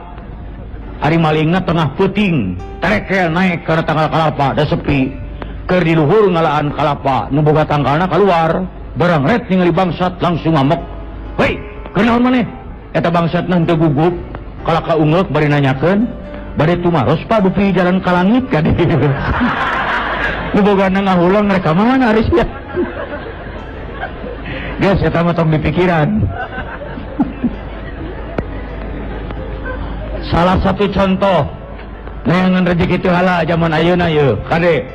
Ari malingna tengah peuting, terekel naik kana tangkal kalapa da sepi. Keur di luhur ngalaan kalapa, nu boga tangkalna kaluar, barang ret ningali bangsat langsung ngamuk. Hei, keur naon maneh? Eta bangsatna henteu gugup. Kalau ka ungeuk bari nanyakeun, bade tumaros Pak dupi jalan ka langit ka dieu. Nu bogana ngahulang rek ka mana aris ya. Geus eta mah tong dipikiran. Salah satu contoh neangan rezeki teu halal zaman ayeuna yeuh, kade.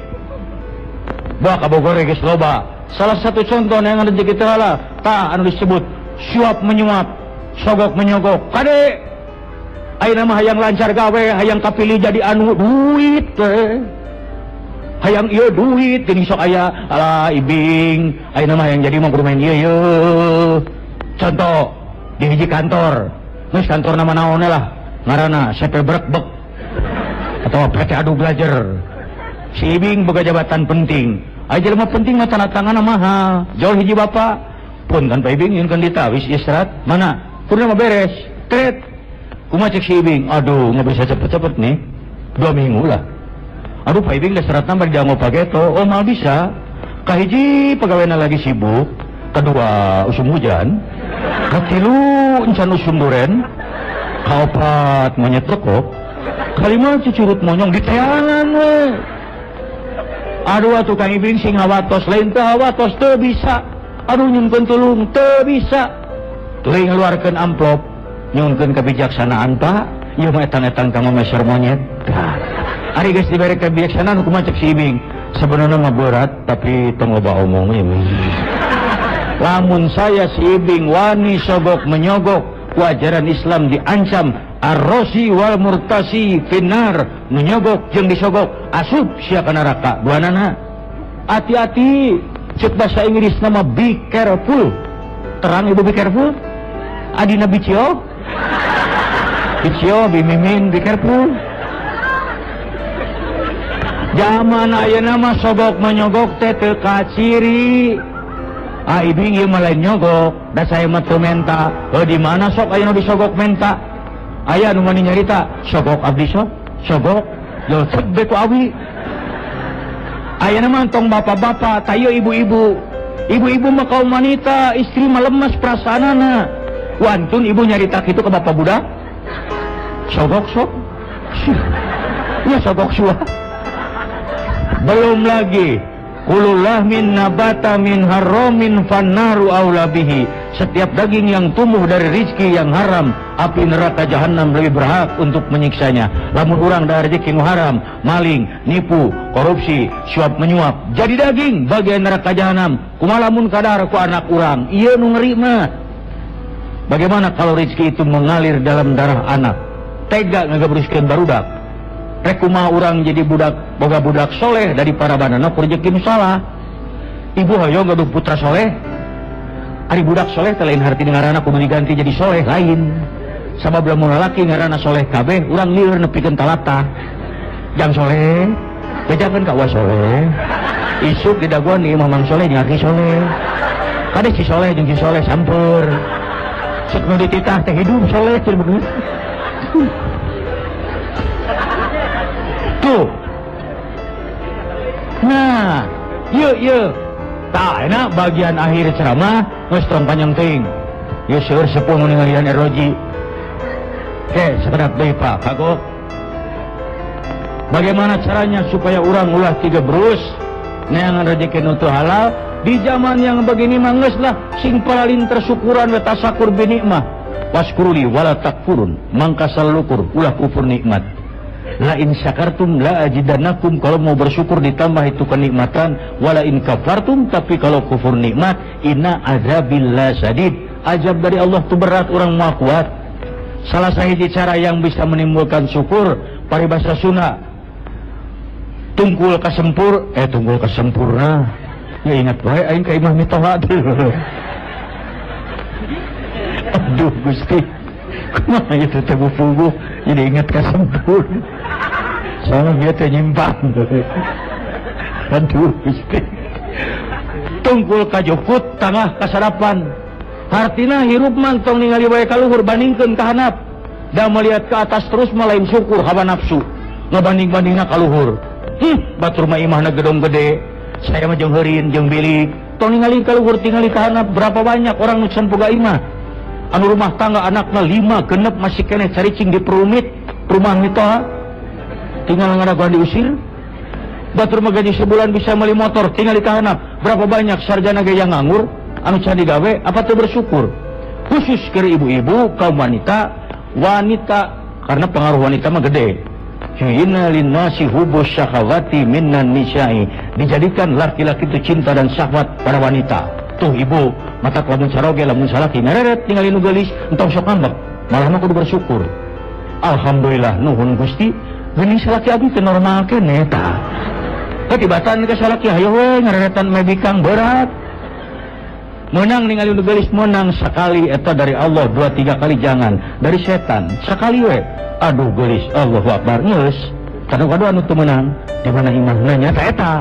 Bawa ka Bogor geus loba. Salah satu contoh neangan rezeki teu halal, tah anu disebut suap menyuap, sogok menyogok. Kade. Ayeuna mah hayang lancar gawe, hayang kapilih jadi anu duit teh. Hayang ieu duit geuning sok aya, alah ibing, ayeuna mah hayang jadi mah kudu main ieu yeuh. Contoh di hiji kantor, geus kantor nama naon lah, ngaranna CP Brekbek atau PT Adu Belajar. Si ibing boga jabatan penting. Aya jelema penting mah tanda tanganna mahal. Jauh hiji bapak, pun kan Pak Ibing nyieunkeun ditawis ieu serat, mana? Kudu mah beres. Tret. Kumaha cek si Ibing? Aduh, nggak bisa cepet-cepet nih. 2 minggu lah. Aduh, Pak Ibing dah serat nambah dianggo pageto. Oh, mal bisa. Kahiji pegawainya lagi sibuk. Kedua, usum hujan. Katilu, encan usum duren. Kaopat, monyet lekok. Kalima, cucurut monyong di teangan we. Aduh, atuh Kang Ibing sing hawatos. Lain teu hawatos, teu bisa. Aduh, nyunkeun tulung, teu bisa. Tuluy ngeluarkeun amplop. Nyungkeun kebijaksanaan Pak, ieu mah etang-etang kanggo meser monyet. Tah. Ari geus dibere kebijaksanaan kumaha cek si Ibing? Sebenarnya mah berat tapi tong loba omong ieu. Lamun saya si Ibing wani sogok menyogok, ku ajaran Islam diancam arrosi wal murtasi finnar, menyogok jeung disogok asup sia ka neraka. Duanana. Hati-hati, cek bahasa Inggris nama be careful. Terang ibu be careful? Adina bicio? Bicio, bimimin, be careful. Zaman ayeuna mah sogok menyogok teh teu kaciri. Ah ibing ieu mah lain nyogok, da saya mah teu menta. Heuh di mana sok ayeuna disogok menta? Aya nu mani nyarita, sogok abdi sok, sogok, leusep be ku awi. Ayeuna mah tong bapak-bapak, ta ieu ibu-ibu. Ibu-ibu mah kaum wanita, istri mah lemes perasaanana. Wantun ibu nyarita kitu ke bapak budak? Sogok sok. Ya sogok suah. Belum lagi kulullah min nabata min haramin fannaru aula bihi. Setiap daging yang tumbuh dari rizki yang haram, api neraka jahanam lebih berhak untuk menyiksanya. Lamun urang dari rezeki nu haram, maling, nipu, korupsi, suap menyuap, jadi daging bagian neraka jahanam. Kumaha lamun kadar ku anak urang? Ieu nu ngeri mah. Bagaimana kalau rezeki itu mengalir dalam darah anak? Tega ngagabruskeun barudak. Rek kumaha urang jadi budak, boga budak soleh dari para banana ku rezeki nu salah. Ibu hoyong gaduh putra soleh. Ari budak soleh teh lain harti ngaranna kudu diganti jadi soleh lain. Sabab lamun lalaki ngaranna soleh kabeh, urang lieur nepikeun talata. Jang soleh, bejakeun ka uwa soleh. Isuk didagoan di imah Mang Soleh jeung aki soleh. Kade si soleh jeung si soleh sampeur. Cek nu dititah teh hidup soleh cenah bener. Tuh. Nah, yuk yuk. Tak enak bagian akhir ceramah geus tong panjang teuing. Yeuh seueur sepuh nu ningalian eroji. Oke, sekedap deui Pak, kagok. Bagaimana caranya supaya urang ulah tiga berus neangan rezeki nu teu halal di zaman yang begini mah geus lah sing palalin tersyukuran we tasakur bi nikmah waskuruli wala takfurun mangka salukur ulah kufur nikmat. La in syakartum la ajidannakum, kalau mau bersyukur ditambah itu kenikmatan, wala in kafartum, tapi kalau kufur nikmat inna azabil la sadid, azab dari Allah itu berat, orang mau kuat. Salah sahiji cara yang bisa menimbulkan syukur paribasa Sunda tungkul kasempur, tungkul kasempurna ya ingat bae aing ka imah mitoha. Aduh Gusti, kumaha itu teh bupuguh jadi ingat kasempur. Soalnya dia teh nyimpang. Aduh Gusti. Tungkul kajukut tangah kasarapan. Hartina hirup mah tong ningali wae ka luhur bandingkeun ka handap. Da melihat ke atas terus mah lain syukur hawa nafsu. Ngabanding-bandingna ka luhur. Batur mah imahna gedong gede. Saya mah jeung heurin jeung bilik. Tong ningali ka luhur tingali ka handap, berapa banyak orang nu can boga imah. Anu rumah tangga anakna 5 genep masih keneh caricing di perumit rumah mitoha tinggal ngadaguan diusir. Batur mah gaji sebulan bisa beli motor tinggal di kahanap. Berapa banyak sarjana ge yang nganggur anu can digawe, apa teu bersyukur. Khusus ke ibu-ibu kaum wanita, wanita karena pengaruh wanita mah gede. Inna linnasi hubus syahawati minan nisa'i, dijadikan laki-laki itu cinta dan syahwat pada wanita. Tuh ibu, mata lamun saroge lamun salaki ngareret ningali nu geulis entong sok ngambek, malah mah kudu bersyukur. Alhamdulillah nuhun Gusti, geuning salaki abdi teu normal keneh tah. Ketibatan ke salaki hayo we ngareretan mebikang berat. Menang ningali nu geulis menang sekali eta dari Allah, 2 3 kali jangan, dari setan sekali we. Aduh geulis, Allahu Akbar geus. Kadu-kadu anu teu meunang, di mana imahna nya ta eta.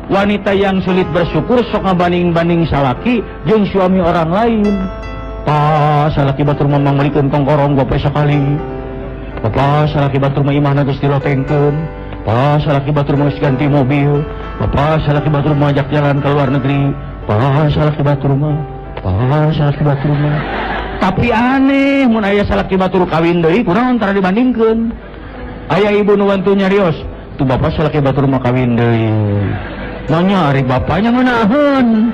Wanita yang sulit bersyukur sok ngabanding-banding salaki jeung suami orang lain. Pa salaki batur mah manglikeun tongkorong gope sakali. Bapak salaki batur mah imahna geus dilotengkeun. Pa salaki batur mah geus ganti mobil. Bapak salaki batur mah ajak jalan ke luar negeri. Pa salaki batur mah, pa salaki batur mah. Tapi aneh mun aya salaki batur kawin deui kunaon tara dibandingkeun. Aya ibu nu bantu nyarios, tuh bapak salaki batur mah kawin deui. Nanya ari bapaknya ngeunaheun.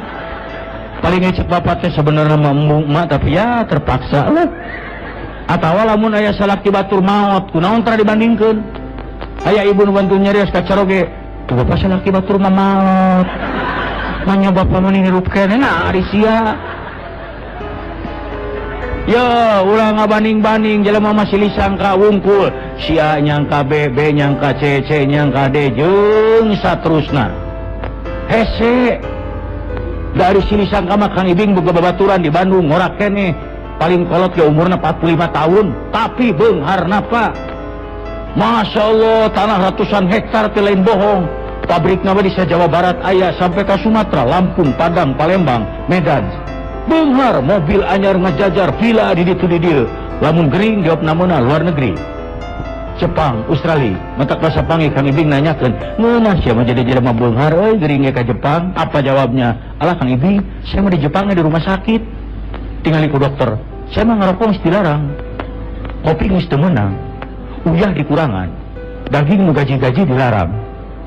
Paling ngecek bapak teh sebenarnya mah embung emak tapi ya terpaksa lah. Atawa lamun aya salaki batur maot kunaon tara dibandingkeun. Aya ibu nu bantu nyarios ka caroge, tuh bapak salaki batur mah maot. Nanya bapak mah hirup keneh nah ari sia. Ya ulah ngabanding-banding jelema masih lisangka wungkul, si A nyangka B, B nyangka C, C nyangka D jeung saterusna. Hese dari sini sangka mah Kang Ibing boga babaturan di Bandung ngorak keneh paling kolot ke umurna 45 tahun tapi beungharna Pak. Masya Allah tanah ratusan hektar teh lain bohong. Pabrikna mah di Jawa Barat aya sampai ke Sumatera, Lampung, Padang, Palembang, Medan. Beunghar mobil anyar ngajajar villa di ditu di dieu. Lamun gering jawab namuna luar negeri. Jepang, Australia, matak rasa panggil Kang Ibing nanyakeun, "Ngeunah sia mah jadi jelema beunghar euy gering ge ka Jepang?" Apa jawabnya? "Alah Kang Ibing, saya mah di Jepang di rumah sakit. Tingali ku dokter. Saya mah ngarokok geus dilarang. Kopi geus teu meunang. Uyah dikurangan. Daging nu gaji-gaji dilarang.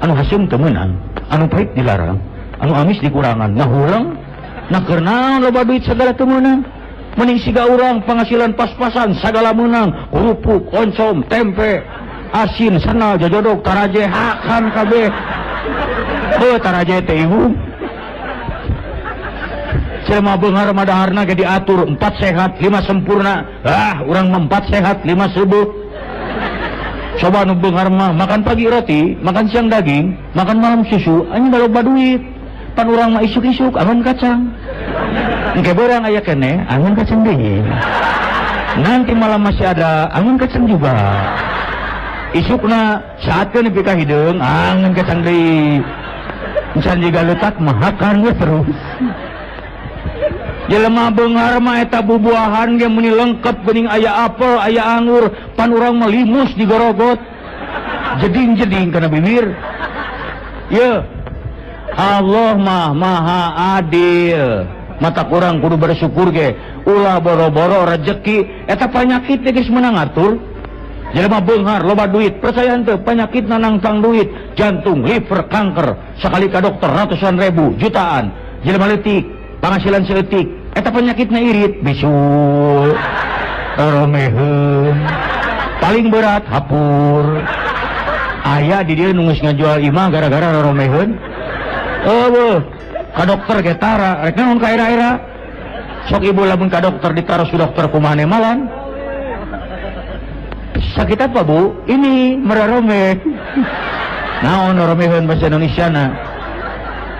Anu haseum teu meunang, anu pahit dilarang, anu amis dikurangan. Ngahureng, nah keur naon loba duit sagala teu meunang. Mending siga urang penghasilan pas-pasan sagala meunang, kerupuk, oncom, tempe, asin, senal, jojodok, taraje, hakan kabeh. Heuh taraje teh ibu. Jelema beunghar mah daharna ge diatur 4 sehat, 5 sempurna. Ah, urang mah 4 sehat, 5 subuh. Coba nu beunghar mah makan pagi roti, makan siang daging, makan malam susu, anjing loba duit. Pan urang mah isuk-isuk angon kacang. Engke beurang aya keneh angon kacang deui. Nanti malam masih ada angon kacang juga. Isukna saatkeun nepi ka hideung angon kacang deui. Encan jiga leutak mah hakan we terus. Jelema beunghar mah eta bubuahan ge meuni lengkep geuning aya apel, aya anggur, pan urang mah limus digorogot. Jeding-jeding kana bibir. Ye. Allah mah maha adil. Mata kurang kudu bersyukur ge. Ulah boro-boro rezeki eta panyakit geus meunang ngatur. Jelema beunghar loba duit, percaya henteu penyakit nangtang duit, jantung, liver, kanker, sakali ka dokter ratusan ribu, jutaan. Jelema leutik, penghasilan seeutik, eta penyakitna irit, bisul, romeheun. Paling berat hapur. Aya di dieu nu geus ngajual imah gara-gara romeheun. Eueuh, ka dokter ge tara, rek naon ka era-era. Sok ibu lamun ka dokter ditaros ku dokter kumaha nemalan. Sakit apa bu? Ini merarome. Naon romeheun bahasa Indonesia na.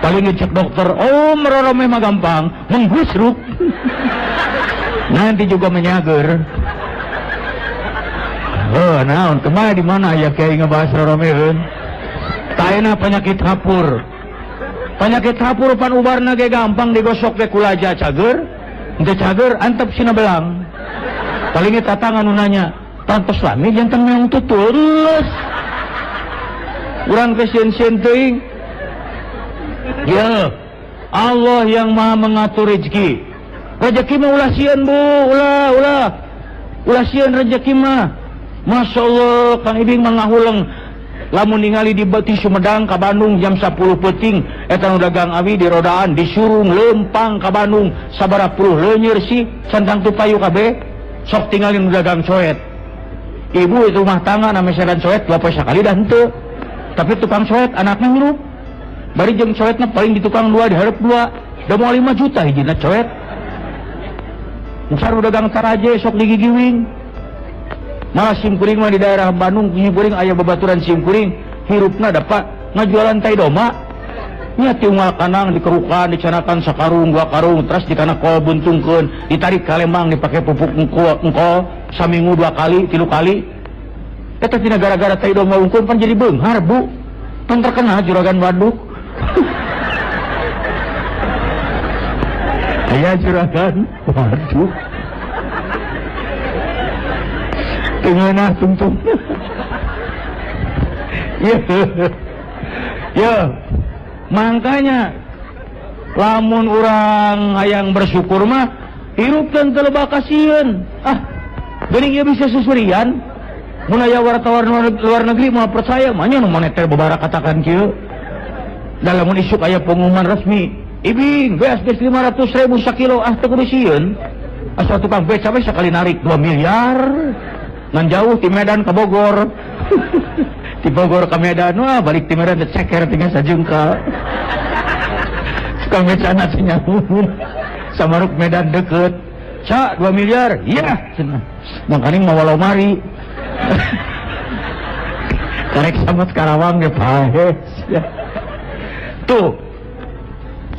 Paling ngecek dokter, oh merarome mah gampang, menggusruk. Nanti juga menyager. Oh, naon kemana di mana ya kiai ngebahas roromeheun? Taena penyakit hapur. Penyakit hapur pan ubarna ge gampang digosok ge kulaja cager. Henteu cager antep sina belang. Paling tatangan nu nanya, "Pantos lami janten meong tutul." Geus. Urang teh sieun-sieun teuing. Ya, Allah yang Maha mengatur rezeki. Rezeki mah ulah sieun Bu, ulah ulah. Ulah sieun rezeki mah. Masya Allah, Kang Ibing mah ngahuleng. Lamun ningali di Beti Sumedang ka Bandung jam 10 peuting, eta nu dagang awi di rodaan disurung lempang ka Bandung sabaraha puluh leunyer sih santang teu payu kabeh. Sok tingali nu dagang coet. Ibu itu rumah tangga na meseran coet 2 poe sakali dah henteu. Tapi tukang coet anakna hirup. Bari jeung coetna paling di tukang 2 dihareup 2. Da moal 5 juta hijina coet. Musar dagang taraje sok digigiwing. Malah simkuring mah di daerah Bandung simkuring aya babaturan simkuring hirupna dapat ngajualan tai doma nya tiunggal kanang dikerukan dicanakan sakarung dua karung terus dikana kol buntungkeun ditarik ka Lembang dipake pupuk engkol saminggu 2 kali 3 kali eta tina gara-gara tai doma unggul pan jadi beunghar Bu, pan terkenal juragan waduk. Aya juragan waduk tengah tungtung. Ya, ya, makanya lamun urang hayang bersyukur mah hirup dan teu loba kasieun. Ah, geuning ieu bisa susurian. Mun aya wartawan luar negeri moal percaya, mah nya nu moneter babara katakan kieu. Da lamun isuk aya pengumuman resmi, Ibing beas geus 500.000 sakilo, ah teu kudu sieun. Asal tukang beca we sakali narik 2 miliar. Ngan jauh ti Medan ke Bogor. Ti Bogor ke Medan, wah balik ti Medan ceker tinggal sajungkal. Tukang becana teh nyamun. Samaruk Medan deket. Ca 2 miliar. Iya, cenah. Mangkaning mawa lomari. Karek samet Karawang ge paes. Tuh.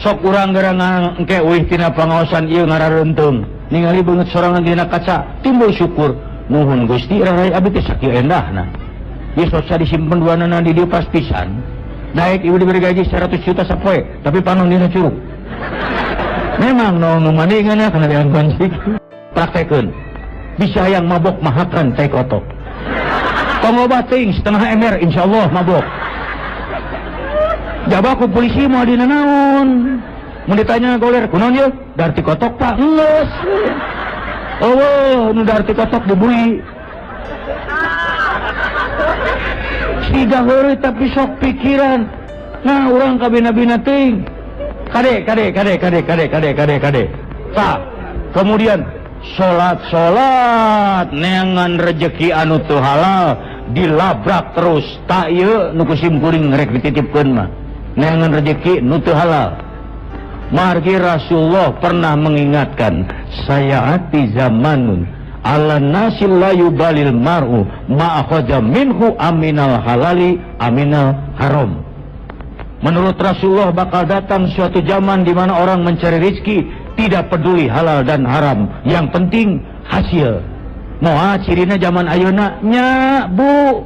Sok urang gerangan engke euih tina pangaosan ieu ngarareunteung. Ningali beungeut sorangan dina kaca, timbul syukur. Nuhun Gusti rarai abdi teh sakieu endahna. Ieu sosa disimpen duanana di dieu pas pisan. Daek ieu diberi gaji 100 juta sapoe, tapi panon dina curug. Memang nu mandinganna kana diangkon cik. Praktekeun. Bisa hayang mabok mahakan teh kotok. Tong loba teuing setengah ember insyaallah mabok. Jaba ku polisi moal dina naon. Mun ditanya goler kunaon ieu? Darti kotok Pak. Geus. Oh, nu darti kotok dibui. Siga heureuy tapi sok pikiran. Nah, urang kabina-bina teuing. Kade, kade, kade, kade, kade, kade, kade, kade. Tah, kemudian salat-salat neangan rejeki anu teu halal dilabrak terus. Tak ieu nu ku simkuring rek dititipkeun mah. Neangan rejeki nu teu halal. Margi Rasulullah pernah mengingatkan, sayaati zamanun ala nasil la yubalil mar'u ma akhadha minhu aminal halali aminal haram. Menurut Rasulullah bakal datang suatu zaman di mana orang mencari rezeki tidak peduli halal dan haram, yang penting hasil. Moal cirina zaman ayeuna nya Bu.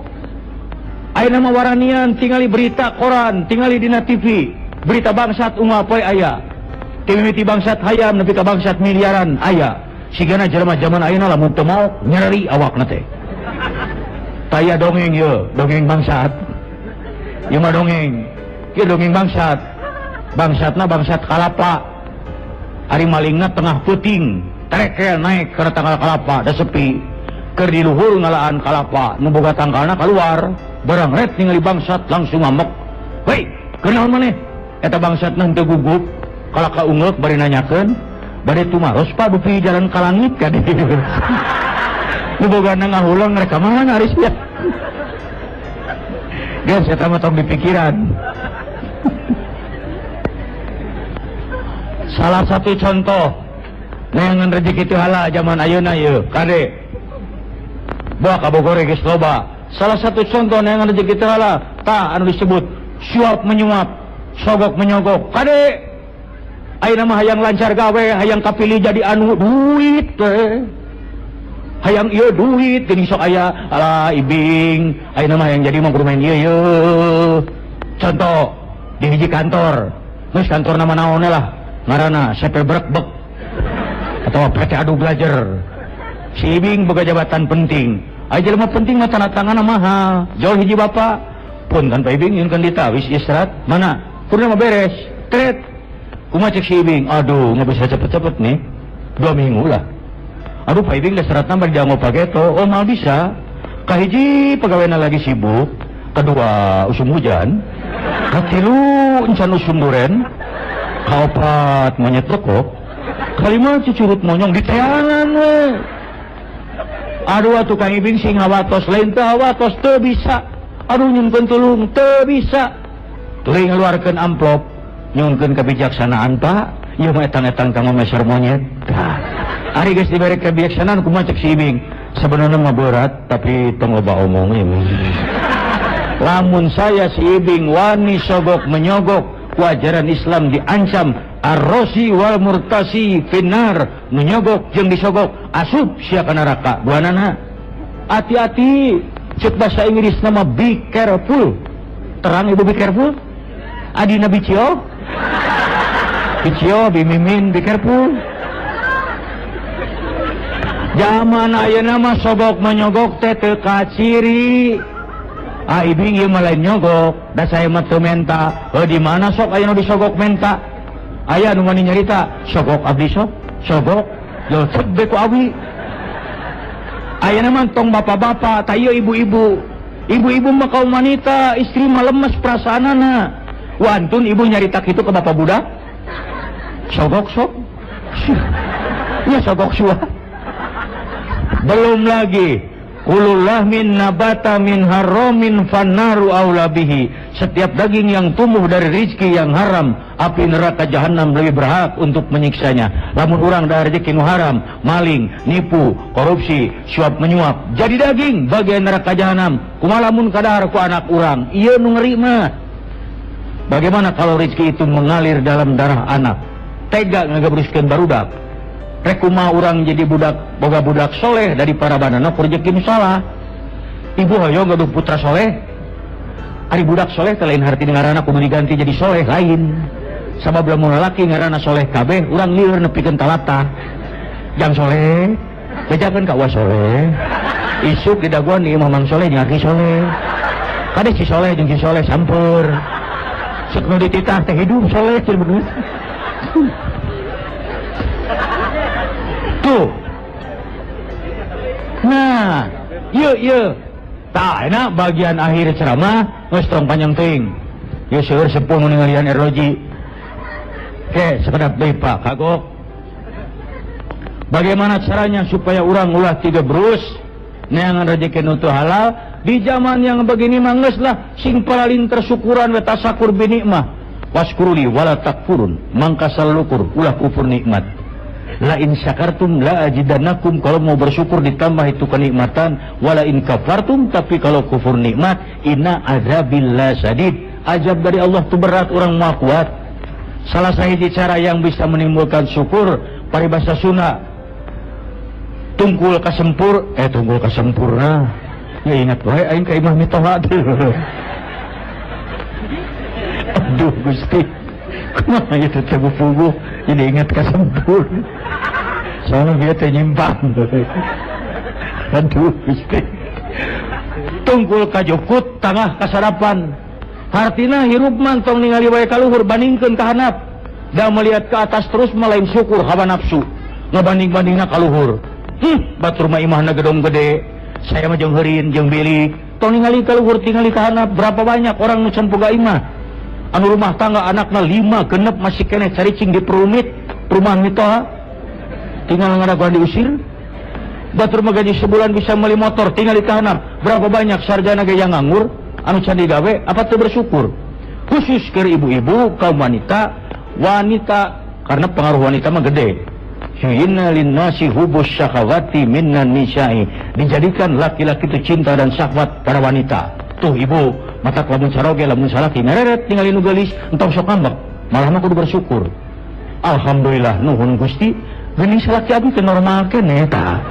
Ayeuna mah waranian tingali berita koran, tingali dina TV, berita bangsat unggal poe aya. Timimiti bangsat hayam nepi ka bangsat miliaran aya. Sigana jelema zaman ayeuna lamun teu maok nyeri awakna teh. Taya dongeng ieu, dongeng bangsat. Ieu mah dongeng. Ieu dongeng bangsat. Bangsatna bangsat kalapa. Ari malingna tengah peuting, trekel naik ke tanggal kalapa da sepi. Keur di luhur ngalaan kalapa, nu boga tangkalna kaluar, barang ret ningali bangsat langsung ngamuk. Hei, kunaon maneh? Eta bangsatna henteu gugup, kalah ka ungeuk bari nanyakeun, bade tumaros Pak dupi jalan ka langit ka dieu. Nu bogana ngahulang rek ka mana ari sia. Geus eta mah tong dipikiran. Salah satu contoh neangan rezeki teu halal zaman ayeuna ieu, kade. Bawa ka Bogor geus loba. Salah satu contoh neangan rezeki teu halal tah anu disebut suap menyuap, sogok menyogok. Kade ayeuna mah hayang lancar gawe, hayang kapilih jadi anu duit teh. Hayang ieu duit geuning sok aya, alah ibing, ayeuna mah hayang jadi mah kudu main ieu ye. Contoh di hiji kantor, geus kantor nama naon lah, ngaranna CP Brekbek atau PT Adu Belajar. Si ibing boga jabatan penting. Aya jelema penting mah tanda tanganna mahal. Jauh hiji bapak pun kan Pak Ibing nyunkeun ditawis ieu serat, mana? Kurna mah beres. Tret. Kumaha cek si Ibing? Aduh, nggak bisa cepet-cepet nih. 2 minggu lah. Aduh Pak Ibing dah seratna bari dianggo pageto. Oh mal bisa. Kahiji pegawaina lagi sibuk, kedua usum hujan, katilu encan usum duren, kaopat monyet lekok, kalima cucurut monyong di teangan we. Aduh atuh Kang Ibing sing hawatos lain teu hawatos teu bisa. Aduh nyunkeun tulung teu bisa. Tuluy ngaluarkeun amplop, nyunkeun kebijaksanaan Pak, ieu mah etang-etang kanggo meser monyet. Tah. Ari geus dibere kebijaksanaan kumaha cek si Ibing? Sebenarnya mah berat tapi tong loba omong ieu. Lamun saya si Ibing wani sogok menyogok, ku ajaran Islam diancam arrosi wal murtasi finnar, menyogok jeung disogok asup sia ka neraka. Duanana hati-hati, cek bahasa Inggris nama be careful. Terang ibu be careful? Adina bicio? Bicio, bimimin, be careful. Zaman ayeuna mah sogok menyogok teh teu kaciri. Ah ibing ieu mah lain nyogok, da saya mah teu menta. Heuh di mana sok aya nu disogok menta? Aya nu mani nyarita, sogok abdi sok, sogok, leusep be ku awi. Ayeuna mah tong bapak-bapak, tah ieu ibu-ibu. Ibu-ibu mah kaum wanita, istri mah lemes perasaanana. Wantun ibu nyarita kitu ke bapak budak? Sogok sok. Ya sogok suah. Belum lagi kulullah min nabata min haramin fannaru aula bihi. Setiap daging yang tumbuh dari rizki yang haram, api neraka jahanam lebih berhak untuk menyiksanya. Lamun urang dari rezeki nu haram, maling, nipu, korupsi, suap menyuap, jadi daging bagian neraka jahanam. Kumaha lamun kadahar ku anak urang? Ieu nu ngeri mah. Bagaimana kalau rezeki itu mengalir dalam darah anak? Tega ngagabruskeun barudak. Rek kumaha urang jadi budak boga budak soleh dari para banana ku rezeki nu salah. Ibu hoyong gaduh putra soleh. Ari budak soleh teh lain harti ngaranna kudu diganti jadi soleh lain. Sabab lamun lalaki ngaranna soleh kabeh urang lieur nepikeun talata. Jang soleh, bejakeun ka uwa soleh. Isuk didagoan di imah Mang Soleh jeung aki soleh. Kade si soleh jeung si soleh sampeur. Sok nu dititah teh hidup soleh cenah. Tuh. Nah, yuk yuk. Tah enak bagian akhir ceramah geus tong panjang teuing. Yeuh seueur sepuh nu ningalian erloji. Oke, sekedap deui Pak, kagok. Bagaimana caranya supaya urang ulah tiga berus neangan rezeki nu teu halal di zaman yang begini mah geus lah sing palalin tersyukuran we tasakur bi nikmah. Waskuruli wala takfurun, mangka salukur ulah kufur nikmat. La in syakartum la ajidannakum, kalau mau bersyukur ditambah itu kenikmatan, wala in kafartum, tapi kalau kufur nikmat, inna azabillah sadid, azab dari Allah itu berat, orang mau kuat. Salah satu cara yang bisa menimbulkan syukur paribasa Sunda, tungkul kasempur, tungkul kasempurna. Ya ingat wae aing ka imah mitoha. Aduh Gusti, kumaha ieu teh bupuguh jadi ingat kasempur. Soalnya dia teh nyimpang. Aduh Gusti. Tungkul kajukut tangah kasarapan. Hartina hirup mah tong ningali wae ka luhur, bandingkeun ka handap. Da melihat ke atas terus mah lain syukur hawa nafsu. Ngabanding-bandingna ka luhur. Batur mah imahna gedong gede. Saya mah jeung heurin jeung bilik. Tong ningali ka luhur tingali ka handap, berapa banyak orang nu can boga imah. Anu rumah tangga anakna 5 genep masih keneh caricing di perumit, perumahan mitoha. Tinggal ngadaguan diusir. Batur mah gaji sebulan bisa beli motor, tinggal di kahanap. Berapa banyak sarjana ge yang nganggur, anu can digawe, apa teu bersyukur? Khusus ke ibu-ibu, kaum wanita, wanita karena pengaruh wanita mah gede. Inna linnasi hubus syahawati minan nisa'i. Dijadikan laki-laki itu cinta dan syahwat pada wanita. Tuh ibu, mata lamun saroge lamun salaki ngereret ningali nu geulis, entong sok ngambek. Malah mah kudu bersyukur. Alhamdulillah nuhun Gusti, geuning salaki abdi teu normal keneh tah.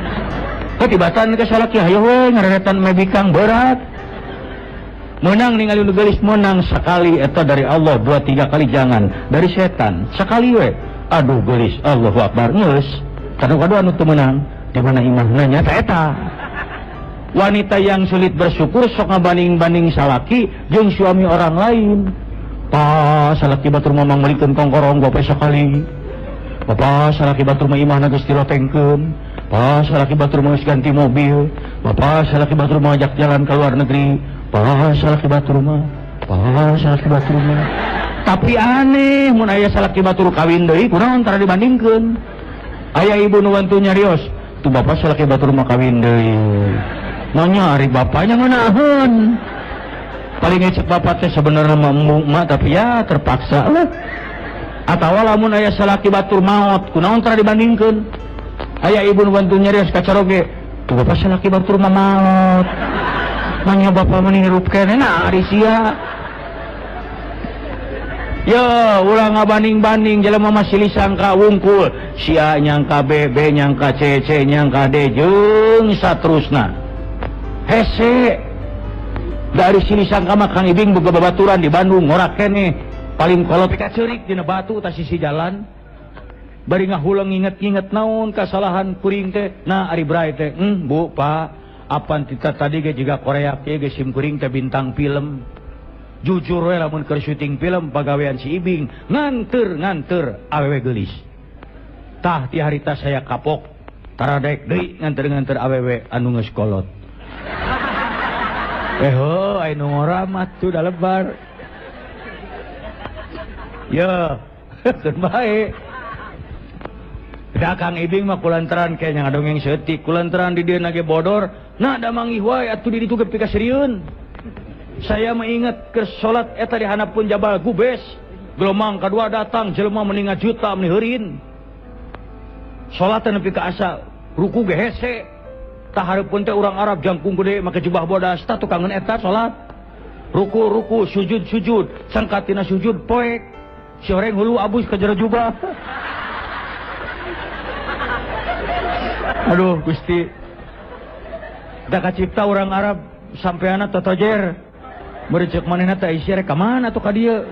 Ketibatan ke salaki hayo we ngareretan mebikang berat. Menang ningali nu geulis menang sekali eta dari Allah, 2 3 kali jangan, dari setan sekali we. Aduh geulis, Allahu Akbar geus. Kadu-kadu anu teu meunang, di mana imahna nya ta eta. Wanita yang sulit bersyukur sok ngabanding-banding salaki jeung suami orang lain. Pa salaki batur mah mangmelikeun kongkorong gope sakali. Bapak salaki batur mah imahna geus dirotengkeun. Bapak salaki batur mah geus ganti mobil. Bapak salaki batur mah ajak jalan ke luar negeri. Bapak salaki batur mah, bapak salaki batur mah. Tapi aneh mun aya salaki batur kawin deui kunaon tara dibandingkeun. Aya ibu nu bantu nyarios, tuh bapak salaki batur mah kawin deui. Nanya ari bapaknya ngeunaheun. Paling ngecek bapak teh sebenarnya mah embung mah tapi ya terpaksa lah. Atawa lamun aya salaki batur maot kunaon tara dibandingkeun. Aya ibu nu bantu nyarios kacaroge, tuh bapak salaki batur mah maot. Nanya bapak mah hirup keneh nah ari sia. Yo ulah ngabanding-banding jelema mah silih sangka wungkul, si A nyangka B, B nyangka C, C nyangka D jeung saterusna. Hese dari sini sangka mah Kang Ibing boga babaturan di Bandung ngorak keneh paling kolot pika ceurik dina batu tas sisi jalan. Bari ngahuleng nginget-nginget naon kasalahan kuring teh. Nah ari bray teh, Bu, Pak, apan tita tadi ge jiga Korea ge ge sim kuring teh bintang film. Jujur we lamun keur syuting film pagawean si Ibing nganter-nganter awewe geulis. Tah ti harita saya kapok taradek deui nganter-nganter awewe anu geus kolot. Heuh aya nu ngora mah tuh da lebar. Yo, keun bae. Da Kang Ibing mah kulantaran ke nya ngadongeng seutik, kulantaran di dieu ge bodor, nah da manggih wae atuh di ditu ge pikaserieun. Saya mengingat ke salat eta di handapun Jabal Gubes, gelombang kedua datang jelema meningat juta meni heurin. Salat nepi ka asa ruku ge hese. Tah hareupeun teh urang Arab jangkung gede make jubah bodas tah tukangeun eta salat. Ruku-ruku sujud-sujud, sangkatina sujud poek. Si horeng hulu abus ka jero jubah. Aduh Gusti. Da kacipta urang Arab sampeana totojer. Merejek manehna teh isi rek ka mana atuh ka dieu.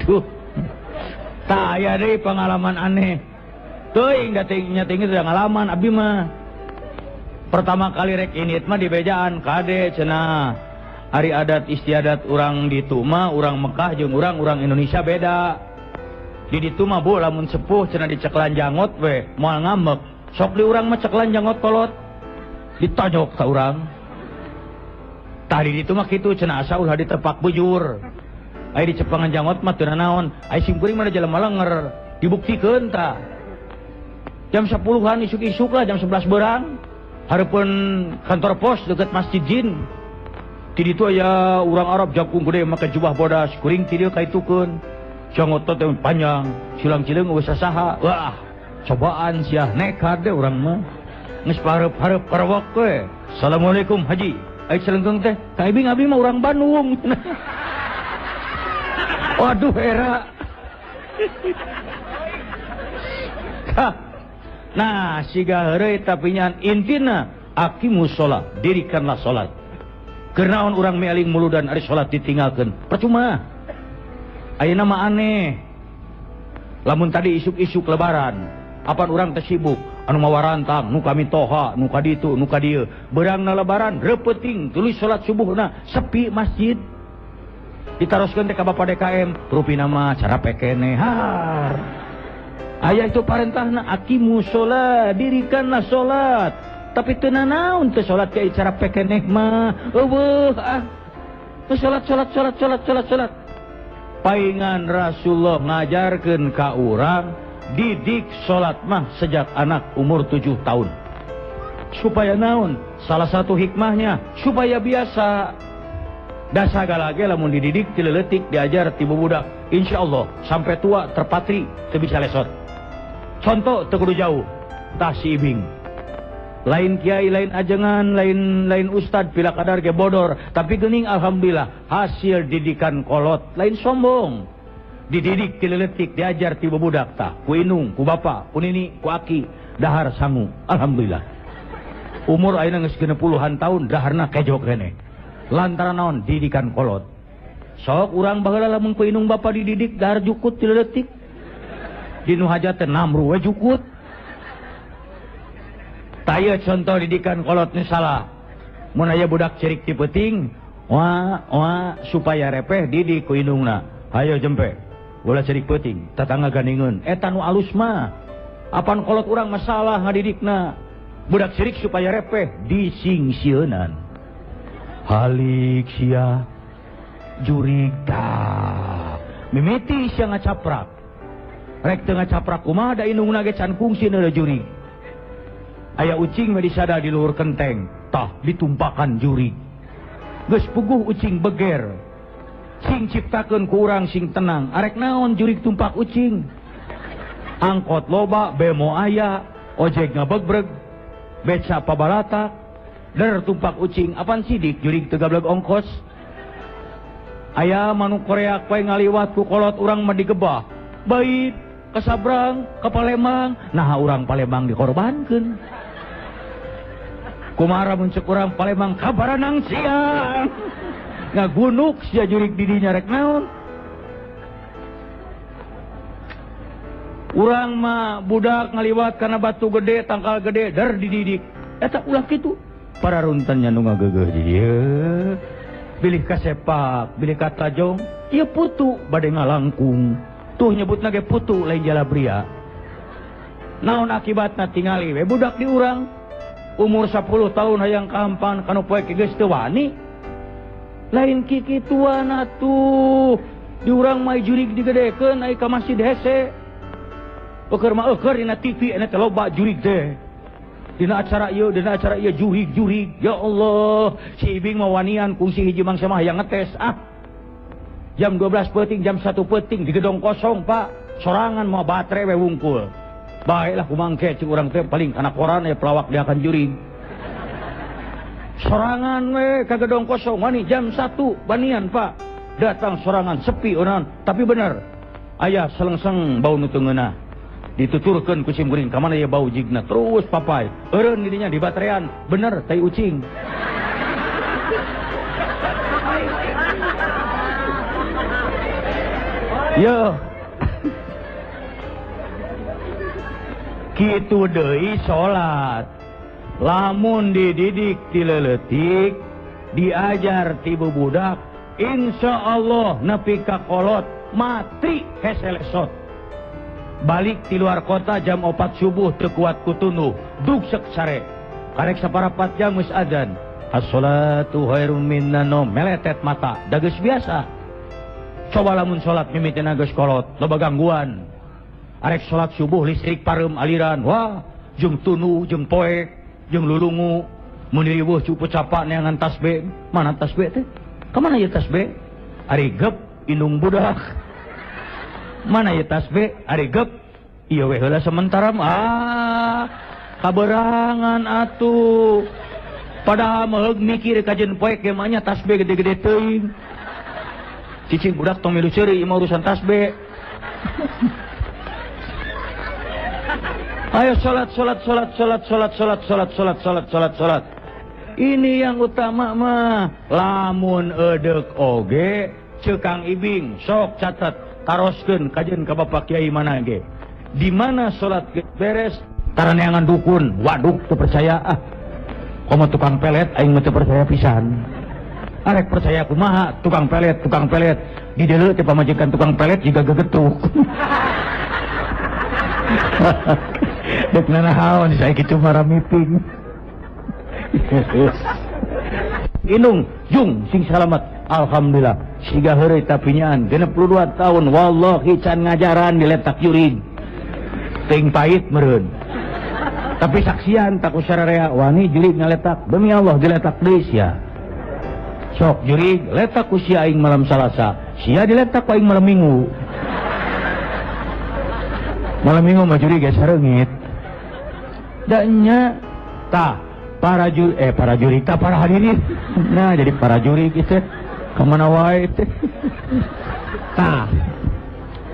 Duh. Tah aya deui pengalaman aneh. Teuing da nya tinggi teh ngalaman abdi mah. Pertama kali rek init mah di bejaan kade cenah. Ari adat istiadat urang ditu mah urang Mekah jeung urang Indonesia beda. Di ditu mah bu lamun sepuh cenah diceklan jangot we moal ngambek. Sok di urang mah ceklan jangot kolot. Ditojok ka urang. Tadi itu mah kitu cenah asa ulah ditepak bujur. Aya dicepangan jangot mah teu nanaon. Aya sim kuring mah da jelema lenger. Dibuktikeun tah. Jam 10-an isuk-isuk lah jam 11 berang. Hareupeun kantor pos deket Masjid Jin. Ti ditu aya urang Arab jangkung gede make jubah bodas, kuring ti dieu kaitukeun. Jangot teh panjang, silang-cileung eueuh sasaha. Wah, cobaan sia nekat deh urang mah. Geus pareup-pareup parewok we. Assalamualaikum Haji. Ai celengkeung teh, Kang Ibing abdi mah urang Bandung. Waduh era. Nah, siga heureuy tapi nyan intina aqimus shalah, dirikanlah salat. Keur naon urang mieling muludan ari salat ditinggalkeun? Percuma. Ayeuna mah aneh. Lamun tadi isuk-isuk lebaran, apan urang teh sibuk anu mawa rantang, nu kami toha, nu ka ditu, nu ka dieu. Beurangna lebaran reupeting tuluy salat subuhna sepi masjid. Ditaroskeun teh ka Bapak DKM, rupina mah cara pekene har. Aya itu parentahna aqimu sholat, dirikanlah sholat. Tapi teu nanaon teu sholat ke cara pekeneh mah. Eueuh ah. Teu sholat sholat sholat sholat sholat sholat. Paingan Rasulullah ngajarkeun ka urang didik sholat mah sejak anak umur 7 tahun. Supaya naon? Salah satu hikmahnya supaya biasa. Da sagala ge lamun dididik ti leutik diajar ti budak, insyaallah sampai tua terpatri teu bisa lesot. Contoh teu kudu jauh, tah si Ibing. Lain kiai, lain ajengan, lain ustad pila kadar ge bodor, tapi geuning alhamdulillah hasil didikan kolot, lain sombong. Dididik ti leutik diajar ti budak tah, ku indung, ku bapa, ku nini, ku aki, dahar sangu, alhamdulillah. Umur ayeuna geus 60-an tahun daharna kejo keneh. Lantaran naon didikan kolot. Sok urang baheula lamun ku indung bapa dididik dahar jukut ti leutik. Dinu hajat teh namru we jukut. Taya contoh didikan kolot nu salah. Mun aya budak cerik ti peuting, wah wah supaya repeh didik ku indungna. Hayo jempe. Ulah cerik peuting, tatangga gandingeun. Eta nu alus mah. Apan kolot urang masalah ngadidikna. Budak cerik supaya repeh disingsieunan. Halik sia jurig tah. Mimiti sia ngacaprak. Rek teu ngacaprak kumaha da indungna ge can kungsi neuleuh jurig. Aya ucing we disada di luhur kenteng, tah ditumpakan jurig. Geus puguh ucing beger. Sing ciptakeun ku urang sing tenang. Arek naon jurig tumpak ucing? Angkot loba, bemo aya, ojek ngabegbreg, beca pabalatak, der tumpak ucing, apan sidik jurig teu gableg ongkos. Aya manuk Korea poe ngaliwat ku kolot urang mah digebah. Bait ke Sabrang, ke Palembang, nah urang Palembang dikorbankeun. Kumaha mun ceuk urang Palembang kabaranang siang. Ngagunuk sia jurig di dinya rek naon. Urang mah budak ngaliwat kana batu gede, tangkal gede, der dididik. Eta ulah kitu. Para runtannya nu ngageugeuh di dieu. Bilih kasepak, bilih katajong, ieu putu bade ngalangkung. Tuh nyebutna ge putu lain jalabria. Naon akibatna tingali we budak di urang umur 10 tahun hayang kampan kanu poek geus teu wani. Lain kikituan atuh. Di urang mah jurig digedekeun ai ka masjid hese. Eueur mah eueur dina TV eta teh loba jurig teh. Dina acara ieu, dina acara ieu jurig-jurig. Ya Allah, si Ibing mah wanian kungsi hiji mangsa mah hayang ngetes ah. Jam 12 peuting, jam 1 peuting di gedong kosong, Pak. Sorangan mau baterai we wungkul. Baiklah kumangke cik urang teh paling kana koran ya pelawak dia akan jurig. Sorangan we ka gedong kosong wani jam 1 banian, Pak. Datang sorangan sepi onan, tapi bener. Aya selengseng bau nu teu ngeunah. Dituturkeun ku simkuring ka mana ya bau jigna terus papai. Eureun didinya di baterean, bener tai ucing. Yo. Kitu deui salat. Lamun dididik ti leutik, diajar ti bubudak, insyaallah nepi ka kolot matri hese lesot. Balik ti luar kota jam 4 subuh teu kuat ku tunduh, dugsek sare. Karek saparapat jam geus adzan. As-sholatu khairum minan naum, meletet mata, da geus biasa. Coba lamun salat mimitina geus kolot, loba gangguan. Arek salat subuh listrik pareum aliran, wah, jeung tunduh, jeung poek, jeung lulungu, mun riweuh cupu capak neangan tasbih. Mana tasbih teh? Ka mana ieu tasbih? Ari gep indung budak. Mana ieu tasbih? Ari gep. Ieu we heula sementara ah, kaberangan atuh. Padahal mah mikir kajeun poek ge mah nya tasbih gede-gede teuing. Cicing budak tong milu seuri ieu mah urusan tasbih. Ayo salat salat salat salat salat salat salat salat salat salat salat. Ini yang utama mah. Lamun eudek oge ceuk Kang Ibing sok catat taroskeun kajeun ka Bapak Kiai mana ge. Di mana salat beres taraneangan dukun, waduk teu percaya ah. Komo tukang pelet aing mah teu percaya pisan. Arek percaya kumaha tukang pelet di deuleu teh pamajikan tukang pelet jiga gegetuk. Dek nanaon saya kitu marah meeting. Inung jung sing salamat. Alhamdulillah siga heureuy tapinyaan 62 tahun wallahi can ngajaran diletak jurig. Teuing pahit meureun. Tapi saksian tak usah wani jurig ngaletak demi Allah diletak deui sia. Sok jurig letak ku sia aing malam Salasa, sia diletak ku aing malam Minggu. Malam Minggu mah jurig geus sareungit. Da nya tah para jurig tah para hadirin. Nah jadi para jurig itu kemana wae teh. Tah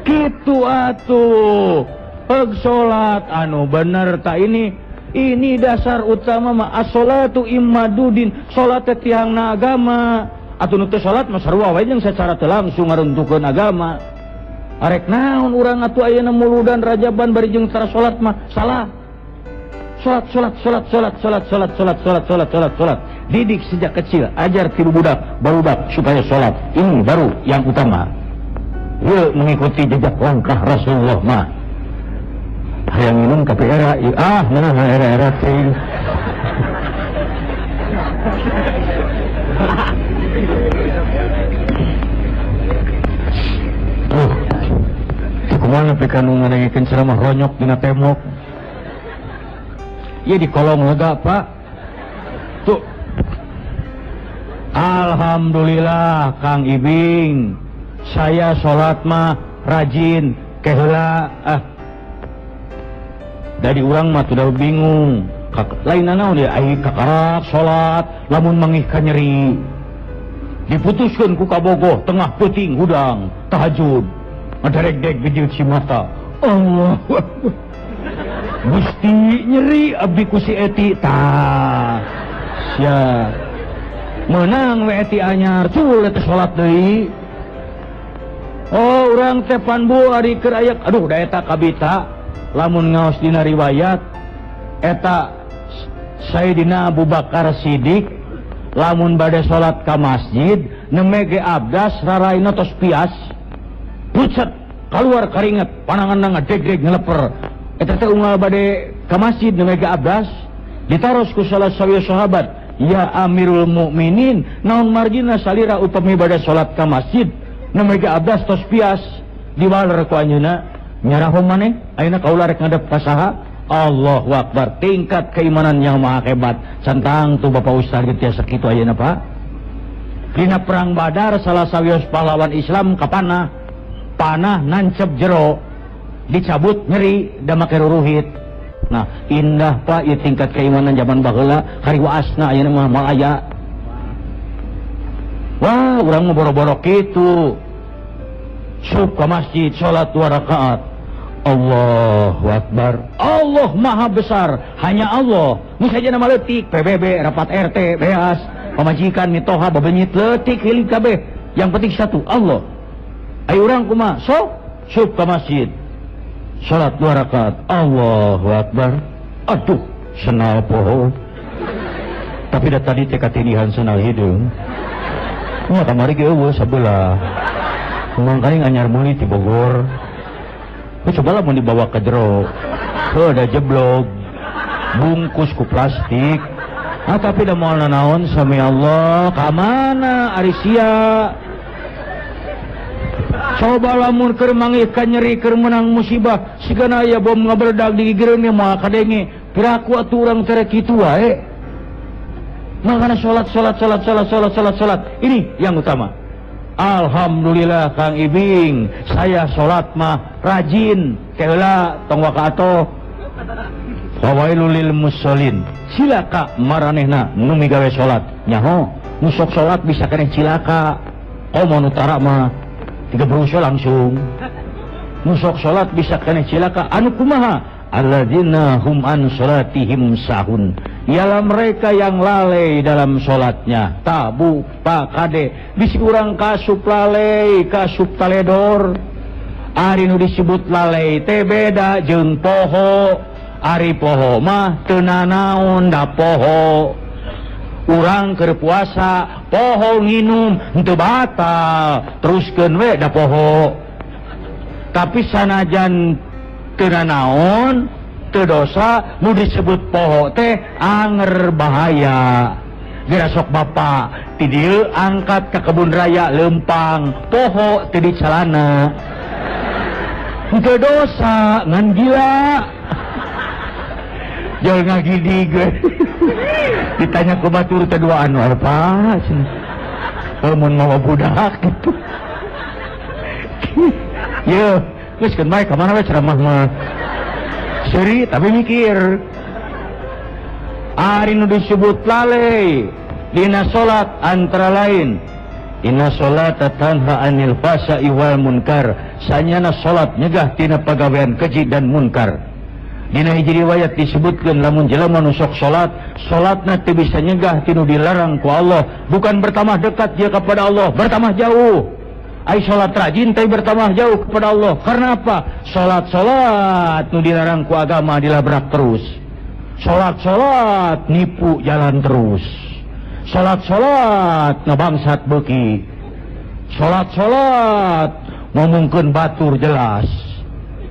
kitu atuh. Peg salat anu bener tak ini dasar utama mah as-salatu imadudin, salat teh tiangna agama. Atuh nu teu salat mah sarua wae jeung secara teu langsung ngaruntukeun agama. Arek naon urang atuh ayeuna muludan rajaban bari jeung cara salat mah salah. Salat salat salat salat salat salat salat salat salat salat salat. Didik sejak kecil, ajar ti budak barudak supaya salat. Ini baru yang utama. Yuk mengikuti jejak langkah Rasulullah mah. Hayang minum kape era, ah mana era-era teh. Kumaha nepi ka nu ngadengikeun ceramah ronyok dina tembok. Ieu di kolong lega, Pak. Tuh. Alhamdulillah Kang Ibing. Saya salat mah rajin, keheula ah. Dari urang mah sudah bingung. Lain naon dia ai kakarak salat lamun mangih ka nyeri. Diputuskeun ku kabogoh tengah peuting hudang tahajud. Ngadarek-dek gejil cimata. Allah. Gusti nyeri abdi ku si Eti tah. Sia. Meunang we Eti anyar cul teh salat deui. Oh urang teh panbu ari keur aya aduh da eta kabita. Lamun ngaos dina riwayat eta Sayyidina Abu Bakar Siddiq lamun bade salat ka masjid neme ge abdas raraina tos pias pucet keluar karinget pananganna ngadegdeg ngeleper eta teh unggal bade ka masjid neme ge abdas ditaros ku salah sawieu sahabat, ya Amirul Mukminin naon margina salira upami bade salat ka masjid neme ge abdas tos pias diwaler ku anjeunna nyaraho maneh ayeuna kaula rek ngadep ka saha? Allahu Akbar, tingkat keimanan yang maha hebat. Centang tuh Bapak Ustaz ge tiasa kitu ayeuna Pak. Dina perang Badar salah sawios pahlawan Islam kapanah, panah nancep jero, dicabut nyeri da make ruruhit. Nah, indah Pak ieu tingkat keimanan zaman baheula kari waasna ayeuna mah moal aya. Wah, urang mah boro-boro kitu. Sup ke masjid, sholat 2 rakaat. Allahu Akbar. Allah maha besar, hanya Allah. Misalnya nama leutik, PBB, rapat RT, beas, pamajikan, mitoha, babenyit, leutik, hiling kabeh. Yang penting satu, Allah. Ayo urang kumaha? Sok, sup ke masjid. Sholat 2 rakaat. Allahu Akbar. Aduh, senal poho. Tapi dah tadi teh katinihan senal hideung. Nya kamari ge eueuh sabelah. Mangkaning anyar meuli ti Bogor. Coba lah mau dibawa ke jero. Heuh da jeblog. Bungkus ku plastik. Ah tapi da moal nanaon sami Allah, ka mana ari sia? Coba lamun keur mangih ka nyeri keur meunang musibah, sigana aya bom ngabeledag di gigireun ge moal kadenge. Piraku atuh urang tere kitu wae. Makana salat salat salat salat salat salat salat. Ini yang utama. Alhamdulillah Kang Ibing, saya salat mah rajin, keheula tong waka atoh. Fawailul lil musallin. Cilaka maranehna nu migawe salat. Nyaho, nu sok salat bisa keneh cilaka. Komo nu tara mah tiga berusaha langsung. Nu sok salat bisa keneh cilaka. Anu kumaha? Alladzina hum an salatihim sahun. Ialah mereka yang lalai dalam sholatnya. Tabu pak kade bisi urang kasup lalai, kasup taledor. Ari nu disebut lalai teh beda jeung poho. Ari poho mah teu nanaon da poho. Urang keur puasa poho nginum henteu batal, teruskeun we da poho. Tapi sanajan Teu nanaon, teu dosa, nu disebut poho teh anger bahaya. Geura sok bapak ti dieu angkat ka kebun raya lempang, poho teu di calana. Teu dosa ngan gila. Jol ngagidig we. Ditanya ku batur teh duaan wae Pak. Mun mawa budak gitu. Yeuh, geus keun bae ka mana we ceramah mah. Seuri tapi mikir. Ari nu disebut lalai dina salat antara lain inna salata tanha anil fahsya'i wal munkar. Sanyana salat nyegah tina pagawean keji dan munkar. Dina hiji riwayat disebutkeun lamun jelema nu sok salat, salatna teu bisa nyegah tinu dilarang ku Allah, bukan bertambah dekat dia kepada Allah, bertambah jauh. Ai salat rajin teh bertambah jauh kepada Allah. Karena apa? Salat-salat nu dilarang ku agama dilabrak terus. Salat-salat nipu jalan terus. Salat-salat ngabangsat beuki. Salat-salat ngomongkeun batur jelas.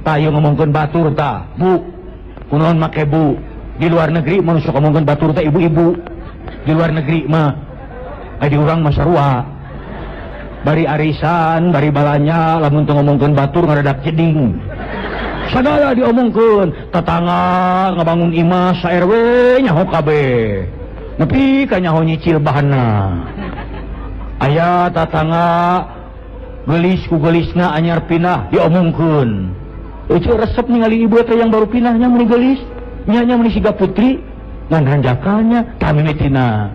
Tah ieu ngomongkeun batur tah, Bu. Kunaon make bu? Di luar negeri mah sok ngomongkeun batur teh ibu-ibu. Di luar negeri mah ai di urang mah sarua. Bari arisan, bari balanya lamun teu ngomongkeun batur ngaradak jeding. Sagala diomongkeun, tetangga ngabangun imah sa RW nyaho kabeh. Nepi ka nyaho nyicil bahanna. Aya tetangga geulis ku geulisna anyar pindah diomongkeun. Euceu resep ningali ibu teh yang baru pindahnya meuni geulis, nya nya meuni siga putri, ngan hanjakalnya tah mimitina.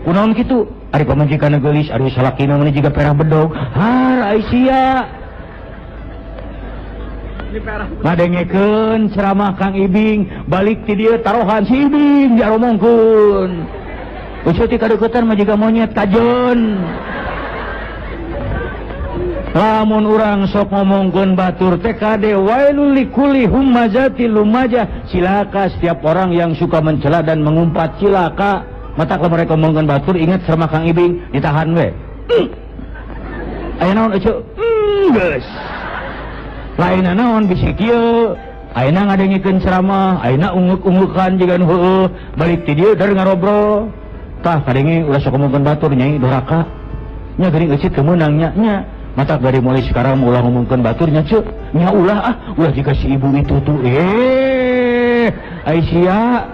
Kunaon kitu? Ari pamajikanna geulis, ari salakina meuni jiga perah bedog. Har ai sia. Ngadengekeun ceramah Kang Ibing, balik ti dieu tarohan si Ibing diaromongkeun. Euceu ti kadeuketan mah jiga monyet kajeun. Lamun urang sok ngomongkeun batur teh kade wailul likulli humazati lumajah, cilaka setiap orang yang suka mencela dan mengumpat, cilaka. Matak lamun mereka ngomongkeun batur ingat ceramah Kang Ibing ditahan we. Aya naon euceu? Geus. Lain naon bisi kieu, ayeuna ngadengikeun ceramah, ayeuna unggeuk-unggukan jiga nu heueuh, balik ti dieu dar ngarobrol. Tah kadenge ulah sok ngomongkeun batur nyai doraka. Nya geuning euceu teu meunang nya nya. Mata dari mulai sekarang ulah ngomongkeun baturnya ceu, nya ulah ah, ulah jika si ibu itu tuh Aisyah.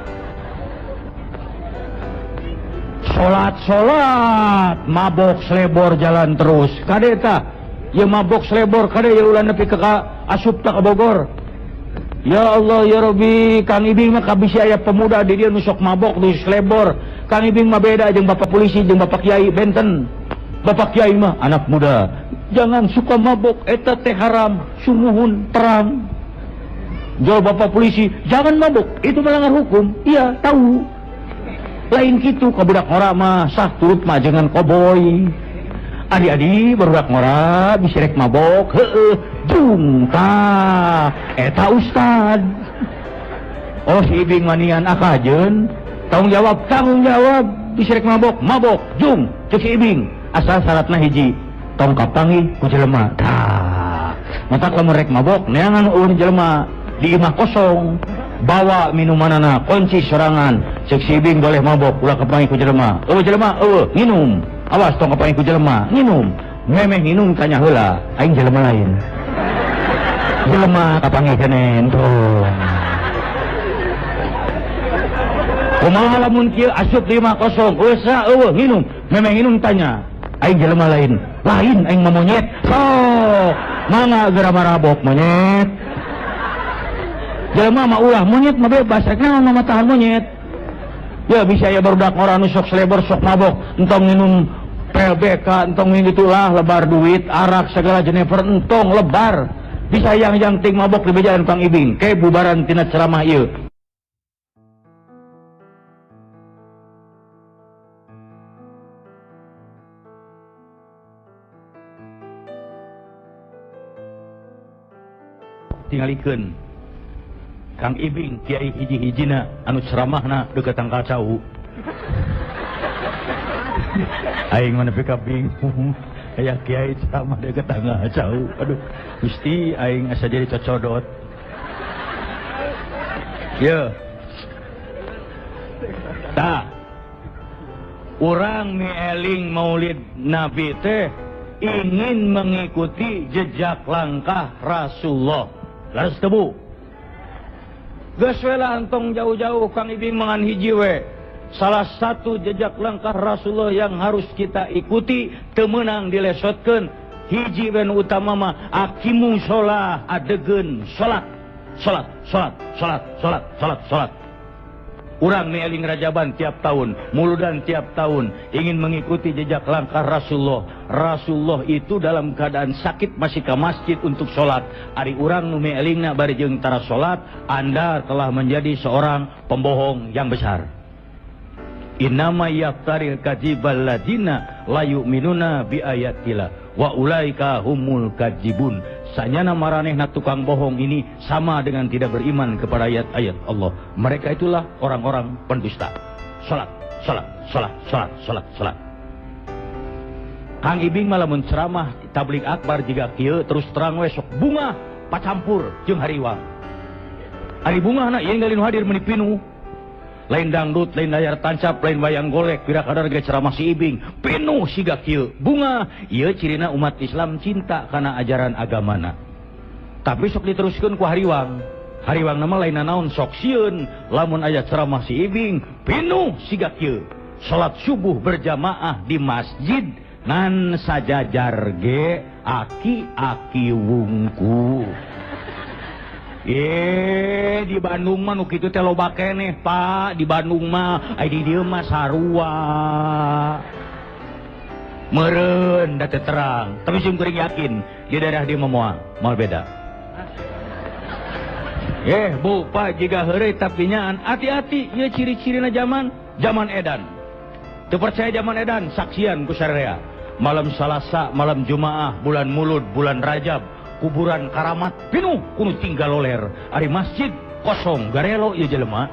Salat-salat mabok selebor jalan terus. Kade tah, ya mabok selebor kade ya ulah nepi ka asup ta ka Bogor. Ya Allah ya Rabbi, Kang Ibing mah kabisi aya pemuda di dieu nu sok mabok nu selebor. Kang Ibing mah beda jeung bapak polisi jeung bapak kiai benten. Bapak kiai mah anak muda, jangan suka mabok, eta teh haram, sungguhun terang. Jawab bapak polisi, jangan mabok, itu melanggar hukum. Iya, tahu. Lain gitu, ka budak ngora mah sah turut mah jangan koboi. Adi-adi barudak ngora bisi rek mabok, heueuh, jung tah, eta ustad. Oh si Ibing manian akajeun, tanggung jawab bisi rek mabok, mabok, jung, cek si Ibing. Asal syaratna hiji, tong kapanggih ku jelema. Tah, matak lamun rek mabok neangan ulun jelema di imah kosong, bawa minumanana, kunci sorangan, cek si Ibing boleh mabok ulah kapanggih ku jelema. Eueuh jelema, eueuh, nginum. Awas tong kapanggih ku jelema, nginum. Memeh nginum tanya heula, aing jelema lain. Jelema kapanggih keneh tuh. Kumaha lamun kieu asup di imah kosong, eueuh sa eueuh nginum, memeh nginum tanya. Aing jelema lain, lain aing mah monyet. Sok, mangga geura marabok monyet. Jelema mah ulah monyet mah bebas, rek naon mah tahan monyet. Ya bisa ya barudak ngora nu sok selebor sok mabok, entong minum PLBK, entong minum itulah lebar duit, arak segala Jennifer entong lebar. Bisa yang ting mabok di bejaan Kang Ibing, ke bubaran tina ceramah ieu. Tingalikeun Kang Ibing kiai hiji-hijina anu ceramahna deukeut tangkal cau. Aing mah nepi ka bingung aya kiai ceramah deukeut tangkal cau. Aduh, Gusti aing asa jadi cocodot. Ye. Tah. Urang mieling Maulid Nabi teh ingin mengikuti jejak langkah Rasulullah. Leres teu Bu? Geus we lah entong jauh-jauh Kang Ibing mangan hiji we. Salah satu jejak langkah Rasulullah yang harus kita ikuti teu meunang dilesotkeun. Hiji we nu utama mah aqimu sholah, adegeun salat. Salat, salat, salat, salat, salat, salat. Urang mieling Rajaban tiap tahun, Muludan tiap tahun, ingin mengikuti jejak langkah Rasulullah. Rasulullah itu dalam keadaan sakit masih ke masjid untuk sholat. Ari urang nu mielingna bari jeung tara sholat, Anda telah menjadi seorang pembohong yang besar. Innama yaftaril kadzibal ladina la yu'minuna bi ayatillah wa ulaika humul kadzibun. Sanyana maranehna tukang bohong ini sama dengan tidak beriman kepada ayat-ayat Allah. Mereka itulah orang-orang pendusta. Salat, salat, salat, salat, salat, salat. Kang Ibing malah menceramah tabligh akbar jiga kieu terus terang we sok bunga pacampur jeung hariwang. Ari bungahna ieu ngalin hadir meuni pinuh. Lain dangdut, lain layar tancap, lain wayang golek, pira kadar ge ceramah si Ibing, pinuh siga kieu. Bunga, ieu cirina umat Islam cinta kana ajaran agamana. Tapi sok diteruskeun ku hariwang. Hariwang nama lain nanaon sok sieun, lamun aya ceramah si Ibing, pinuh siga kieu. Salat subuh berjamaah di masjid ngan sajajar ge aki-aki wungku. Di Bandung mah nu kitu teh loba keneh, Pak. Di Bandung mah ai di dieu mah sarua. Meureun da teu terang, tapi sim kuring yakin di daerah dieu mah moal beda. Bu, Pak, jiga heureuy tapi nyaan hati-hati ieu ciri-cirina zaman, zaman edan. Teu percaya zaman edan, saksian ku sararea. Malam Salasa, malam Jumaah, bulan Mulud, bulan Rajab, kuburan karamat pinuh kudu tinggal loler. Ari masjid kosong garelo ieu jelema.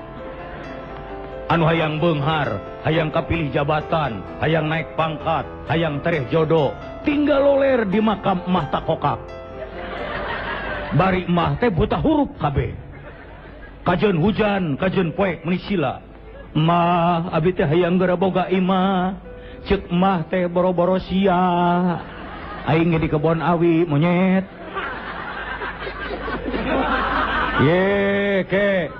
Anu hayang beunghar, hayang kapilih jabatan, hayang naik pangkat, hayang tereh jodoh, tinggal loler di makam emah takokak. Bari emah teh buta huruf kabeh. Kajeun hujan, kajeun poek meuni sila. Emah abi teh hayang geura boga imah. Ceuk emah teh boro-boro sia. Aing ge di kebon awi monyet. Ye ke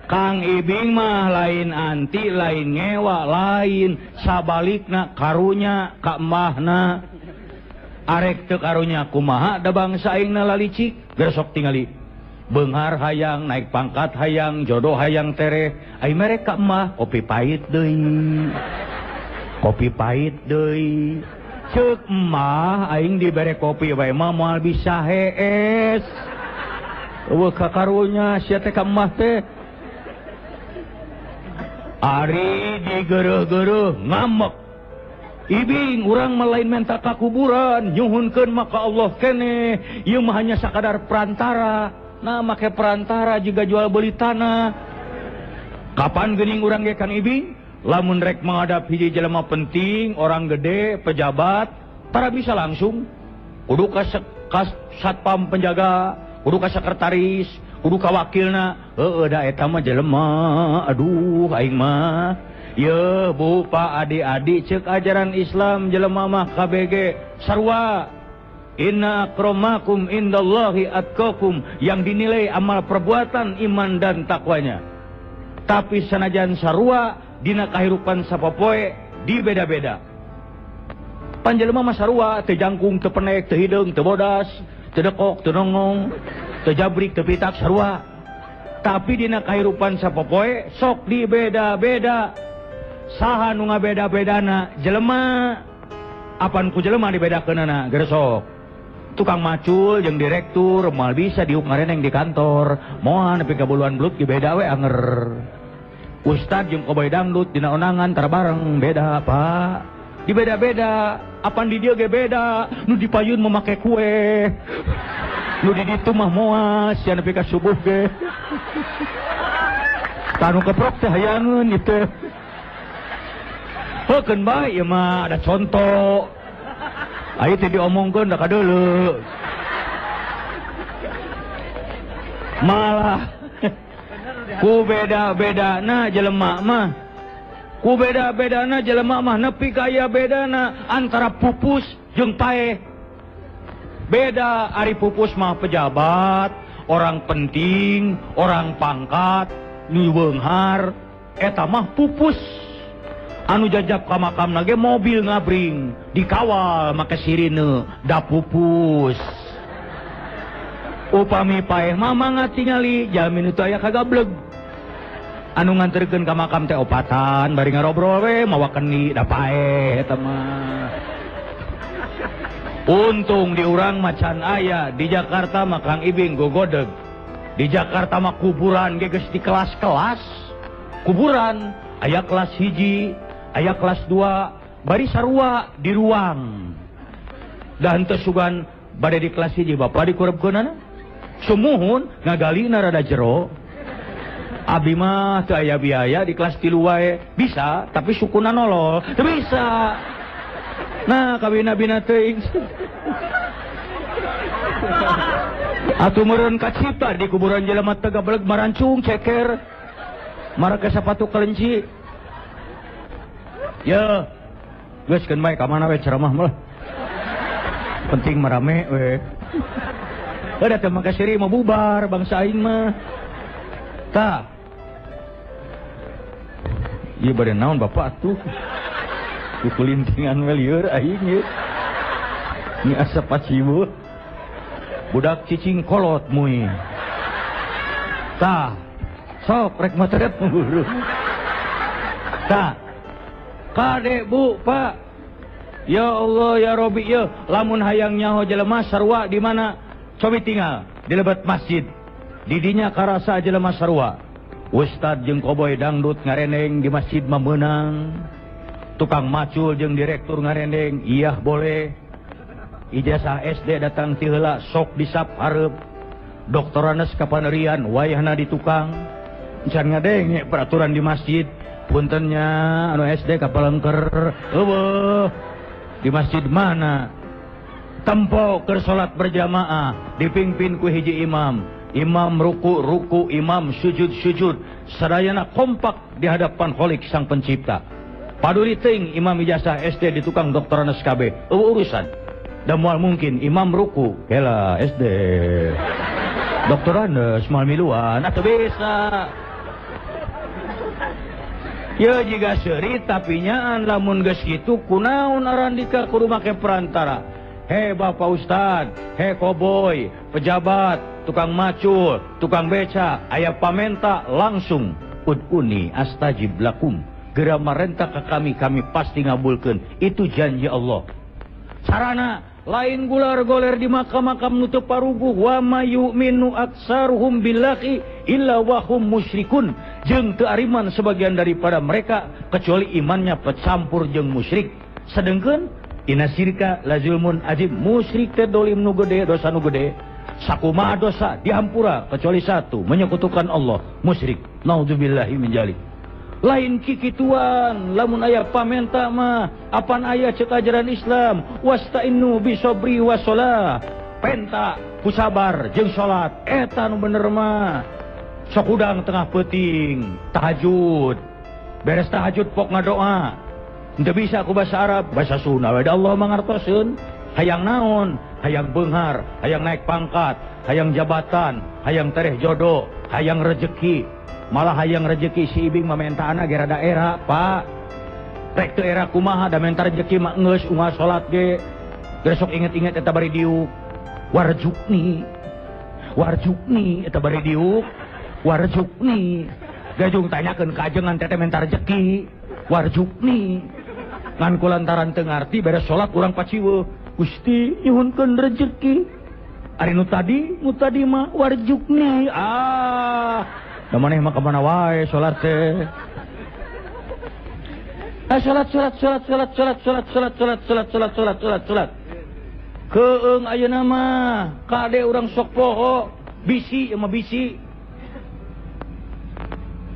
Kang Ibing mah lain anti, lain ngewa, lain sabalikna karunya ka emahna. Arek teu karunya kumaha da bangsa aingna lalicik gersok tingali. Beunghar hayang, naik pangkat hayang, jodoh hayang tereh. Ai merek ka emah kopi pahit deui. Kopi pahit deui. Ceuk emah aing dibere kopi wae mah moal bisa hees. Eueuh ka karunya sia teh ka emah teh. Ari digeureuh-geureuh ngamek. Ibing urang mah lain menta ka kuburan, nyuhunkeun mah ka Allah keneh. Ieu mah hanya sakadar perantara. Nah make perantara juga jual beli tanah. Kapan geuning urang ge Kang Ibing? Lamun rek menghadap hiji jelema penting, orang gede, pejabat, tara bisa langsung. Kudu ka satpam penjaga, kudu ka sekretaris, kudu ka wakilna. Heueuh da eta mah jelema, aduh aing mah. Ye Bu, Pak, adik-adik ceuk ajaran Islam jelema mah KBG sarua. Inna akramakum indallahi atqakum, yang dinilai amal perbuatan, iman dan takwanya. Tapi sanajan sarua dina kahirupan sapopoe dibeda-beda. Panjelema mah sarua, teu jangkung, teu penek, teu hideung, teu bodas, teu dekok, teu nongong, teu jabrik, teu pitak, sarua. Tapi dina kahirupan sapopoe sok dibeda-beda. Saha nu ngabeda-bedana? Jelema. Apan ku jelema dibedakeunana? Gersok. Tukang macul jeung direktur moal bisa diuk ngareneng di kantor, moal nepi ka buluan belut ge beda we anger. Ustad jeung koboy dangdut dina onangan tara bareng beda, Pak. Dibeda-beda, apan di dieu ge beda, nu di payun mah make kue. Nu di ditu mah moal sia nepi ka subuh ge. Tanu keprok teh hayangeun ieu. Heukeun bae ieu mah ada contoh. Ayo teh diomongkeun da kadeuleu. Malah Ku beda-bedana jelema mah. Ku beda-bedana jelema mah nepi ka aya bedana antara pupus jeung paeh. Beda ari pupus mah pejabat, orang penting, orang pangkat, nu beunghar, eta mah pupus. Anu jajab ka makamna ge mobil ngabring, dikawal make sirine, da pupus. Upami paeh mah mangga tingali jalmi nu teu aya kagableg. Anu nganterkeun ka makam teh opatan bari ngarobrol we mawa kendi da paeh eta mah. Untung di urang macan aya, di Jakarta mah Kang Ibing gogodeg. Di Jakarta mah kuburan ge geus di kelas-kelas. Kuburan aya kelas 1, aya kelas 2, bari sarua di ruang. Da henteu sugan bade di kelas 1 bapak dikurebkeunana. Sumuhun ngagalina rada jero. Abi mah teu aya biaya di kelas 3 wae. Bisa, tapi sukuna nolol. Teu bisa. Nah, kawina-bina teuing. Atuh meureun kacipta di kuburan jelema teh gabeleg marancung ceker. Marake sapatu kelenci. Ya, geus keun bae ka mana we ceramah mah. Penting marame we. Udah teu make siri mah bubar bangsa aing mah. Tah. Ieu bade naon bapak atuh? Kukulintingan we lieur aing ieu. Ni asa paciweuh. Budak cicing kolot mui. Tah. Sok rek materet guru. Tah. Kade bu pak. Ya Allah ya Robi ya. Lamun hayang nyaho jelema sarua di mana? Cobi tinggal di lebet masjid. Didinya karasa jelema sarua. Ustad jeung koboy dangdut ngarendeng di masjid mah meunang. Tukang macul jeung direktur ngarendeng iya boleh. Ijazah SD datang ti heula sok disap hareup. Doktoranes kapanerian wayahna di tukang. Can ngadenge peraturan di masjid. Puntennya anu SD kapalengker eueuh. Di masjid mana? Tempo keur salat berjamaah dipimpin ku hiji imam. Imam ruku ruku, imam sujud sujud, sadayana kompak di hadapan Khalik sang pencipta. Paduli teuing imam ijazah SD di tukang doktoranes KB. Eueuh urusan. Da moal mungkin imam ruku kela SD. Doktoranes moal miluan atuh bisa. Ya jiga seuri tapi nyaan lamun geus kitu kunaon arandika kudu make perantara. He Bapak Ustad, he koboy, pejabat, tukang macul, tukang beca, aya pamenta langsung uduni astajib lakum. Geura marenta ka kami, kami pasti ngabulkeun. Itu janji Allah. Sarana lain gular goler di makam-makam nu teu paruguh wa mayu'minu aksaruhum billahi illa wa hum musyrikun. Jeung teu ariman sebagian daripada mereka kecuali imannya pecampur jeung musyrik. Sedengkeun inna syirka la zulmun azim. Musyrik teh dolim nu gede, dosa nu gede. Sakumaha dosa dihampura kecuali satu, menyekutukan Allah, musyrik. Naudzubillahi min dzalik. Lain kikituan lamun aya pamenta mah apan aya ceuk ajaran Islam wasta'inu bisobri wasolah. Penta ku sabar jeung salat eta nu bener mah. Sok hudang tengah peuting tahajud, beres tahajud pok ngadoa. Teu bisa ku bahasa Arab, bahasa Sunda we da Allah mangartoseun. Hayang naon? Hayang beunghar, hayang naik pangkat, hayang jabatan, hayang tereh jodoh, hayang rejeki. Malah hayang rejeki si Ibing mah mentaana ge rada era, Pak. Rek teu era kumaha da menta rejeki mah geus unggal salat ge. Besok inget-inget eta bari diuk. Warjukni. Warjukni eta bari diuk. Warjukni. Gajung tanyakeun ka ajengan teteh menta rejeki. Warjukni. Ngan kulantaran teu ngarti beres salat urang paciweuh. Gusti nyuhunkeun rejeki. Ari nu tadi mah warjukni. Ah. Da maneh mah ka mana wae salat teh. Ah salat salat salat salat salat salat salat salat salat salat salat salat salat. Keung ayeuna mah kade urang sok poho, bisi ieu mah bisi.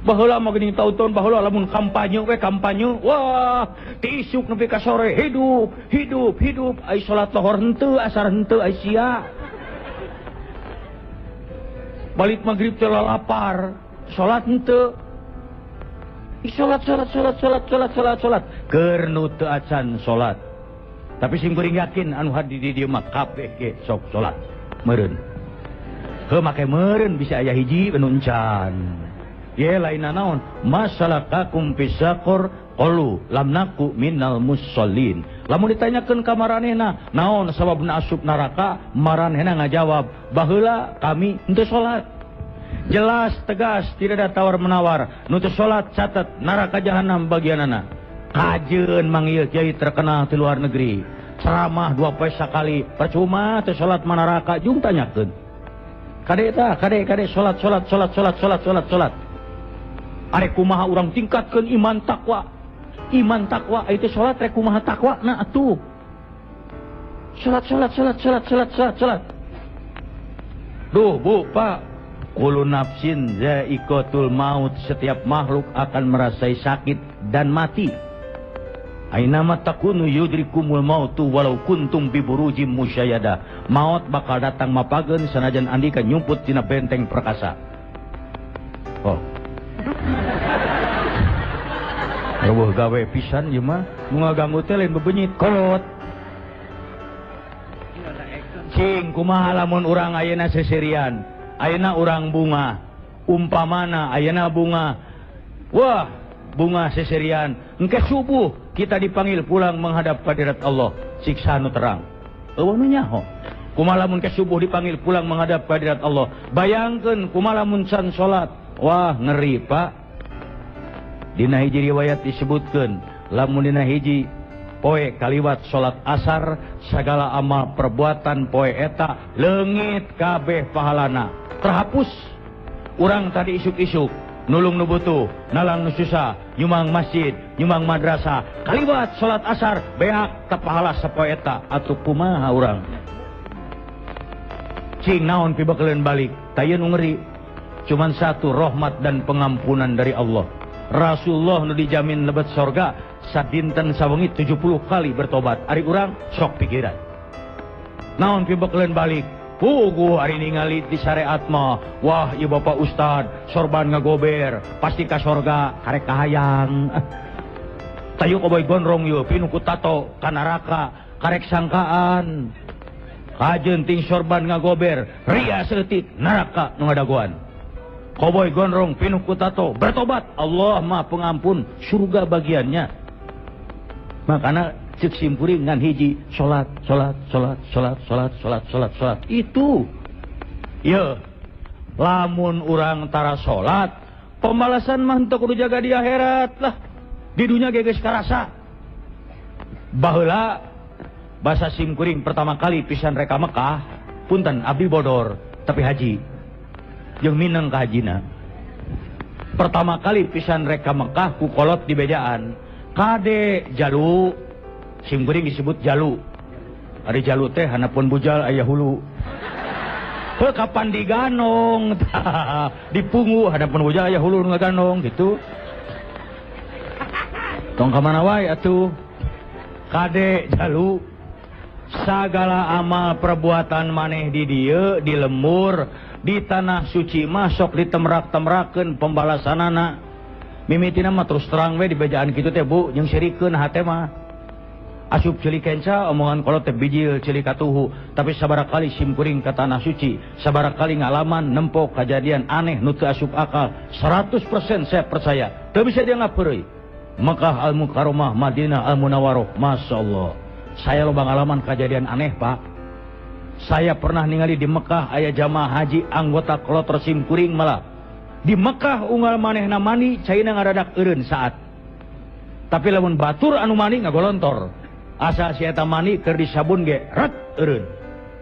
Baheula mah geuning taun-taun baheula lamun kampanye we kampanye, wah ti isuk nepi ka sore hidup hidup hidup ai salat lohor henteu asar henteu ai sia. Balik maghrib teh lapar, salat henteu. Salat salat salat salat salat salat salat keur nu teu acan salat. Tapi sim kuring yakin anu hadir di dieu mah kabeh ge sok salat. Meureun. Heuh make meureun bisa aya hiji anu encan. Ye lain naon masalakakum fisaqor qalu lam naku minal musallin. Lamun ditanyakeun ka maranehna naon sababna asup neraka, maranehna ngajawab baheula kami henteu salat. Jelas tegas tidak ada tawar menawar. Nu teu salat catat neraka jahanam bagianana. Kajeun manggil kiai terkenal di luar negeri. Ceramah 2 poe sakali, percuma teu salat mah neraka jung tanyakeun. Kade tah, kade kade salat salat salat salat salat salat salat. Arek kumaha urang tingkatkeun iman takwa. Iman takwa itu salat rek kumaha takwa na atuh. Salat salat salat salat salat salat salat. Duh Bu, Pak, kullu nafsin za'iqatul maut, setiap makhluk akan merasai sakit dan mati. Ainama takunu yudrikumul mautu walau kuntum bi burujim musyayyada. Maut bakal datang mapageun sanajan andika nyumput dina benteng perkasa. Oh. Eueuh gawe pisan ieu mah, nu ngaganggu teh lain bebenyit kolot. Cing kumaha lamun urang ayeuna seserian, ayeuna urang bunga, umpamana ayeuna bunga. Wah, bunga seserian, engke subuh kita dipanggil pulang menghadap hadirat Allah, siksa nu terang. Eueuh nu nyaho. Kumaha lamun ke subuh dipanggil pulang menghadap hadirat Allah. Bayangkeun kumaha lamun can salat. Wah, ngeri Pak. Dina hiji riwayat disebutkeun, lamun dina hiji poe kaliwat salat asar, sagala amal perbuatan poe eta leungit kabeh pahalana, terhapus. Urang tadi isuk-isuk nulung nu butuh, nalang nu susah, nyumang masjid, nyumang madrasah, kaliwat salat asar beak teu pahala sapoe eta, atuh kumaha urang? Cing naon pibekeleun balik, tah ieu nu ngeri. Cuman satu rahmat dan pengampunan dari Allah. Rasulullah nu dijamin lebet sorga sadinten sawengi 70 kali bertobat. Ari urang sok pikiran. Naon pibekeleun balik? Puguh ari ningali di syariat mah, wah ieu bapak ustad sorban ngagober, pasti ka sorga karek kahayang. Tayu koboy gondrong ieu pinu ku tato ka neraka karek sangkaan. Kajeun ting sorban ngagober, ria saeutik neraka nu ngadagoan. Koboy gondrong pinuh ku tato bertobat, Allah Maha Pengampun, surga bagiannya. Makana cek simpuring ngan hiji salat salat salat salat salat salat salat salat itu. Ye, lamun urang tara salat, pembalasan mah henteu kudu jaga di akhirat lah. Di dunya ge geus karasa. Baheula basa simkuring pertama kali pisan reka Mekah, punten abdi bodor tapi haji. Jeung mineng ka hajina. Pertama kali pisan reka Mekah ku kolot di bejaan. Kade jalu, simkuring disebut jalu. Ari jalu teh hanapun bujal aya hulu. Heuh kapan diganong, dipungu hanapun bujal aya hulu nu ngaganong gitu. Tong ka mana wae atuh. Kade jalu, sagala amal perbuatan maneh di dieu di lembur di tanah suci masuk ditemrak-temrakeun pembalasanana. Mimitina mah terus terang we di bejaan kitu teh Bu, jeung sirikeun hate mah. Asup ceuli kenca omongan kolot teh bijil ceuli katuhu, tapi sabaraha kali simkuring ka tanah suci, sabaraha kali ngalaman nempo kajadian aneh nu teu asup akal, 100% saya percaya, teu bisa dianggap heureuy. Mekah Al-Mukarramah, Madinah Al-Munawwarah, Masya Allah. Saya loba ngalaman kejadian aneh Pak. Saya pernah ningali di Mekah aya jamaah haji anggota kloter simkuring malah. Di Mekah unggal manehna mani caina ngadadak eureun saat. Tapi lamun batur anu mani ngagolontor. Asa si eta mani keur disabun ge ret eureun.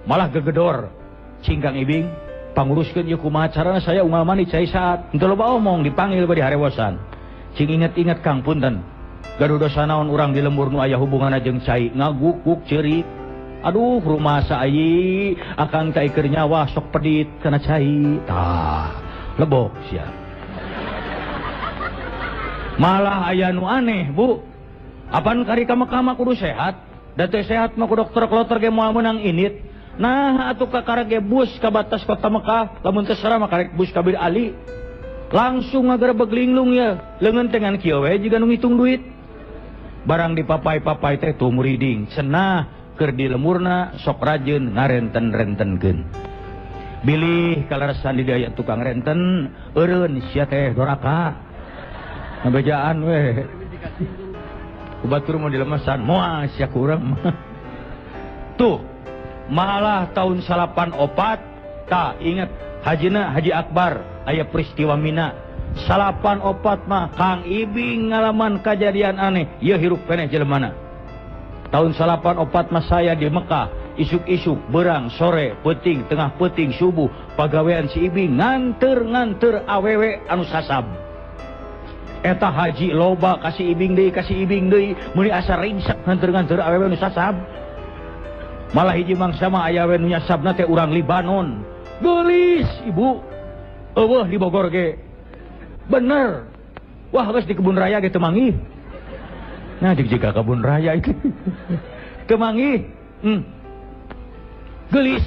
Malah gegedor. Cingkang ibing panguruskeun ieu kumaha carana saya unggal mani cai saat. Henteu loba omong dipanggil bari harewosan. Cing inget-inget Kang punten. Gaduh dosa naon urang di lembur nu aya hubunganna jeung cai ngagukuk ceurik. Aduh rumah sayi akang cai keur nyawa sok pedit kana cai. Tah lebok sia. Malah aya nu aneh Bu. Apan kari ka Mekah mah kudu sehat. Da teu sehat mah ku dokter kloter ge moal meunang init. Nah atuh kakara ge bus ka batas kota Mekah, lamun teu sarah mah karek bus ka Bir Ali. Langsung ngagerebeg linglung ya. Leungeun teh ngan kieu we jiga nu ngitung duit. Barang dipapai-papai teh tuh muriding. Cenah keur di lemurna sok rajin ngarenten-rentenkeun. Bilih kaleresan di daya tukang renten eureun sia teh doraka. Ngabejaan we. Ku batur mau dilemesan moal sia kurang mah. Tuh malah tahun 94 tak ingat hajina Haji Akbar aya peristiwa Mina 94 mah Kang Ibing ngalaman kejadian aneh ieu hirup keneh jelemana. Tahun 94 mah saya di Mekah isuk-isuk berang sore peuting tengah peuting subuh pagawean si Ibing nganter-nganter awewe anu sasab. Eta haji loba kasih Ibing deui meuni asa ringsek nganter-nganter awewe anu sasab. Malah hiji mangsa mah aya we nu nyasabna teh urang Libanon. Geulis ibu. Eueuh di Bogor ge. Bener. Wah geus di kebun raya ge teu manggih. Nah jika kebun raya itu. Teu manggih. Geulis.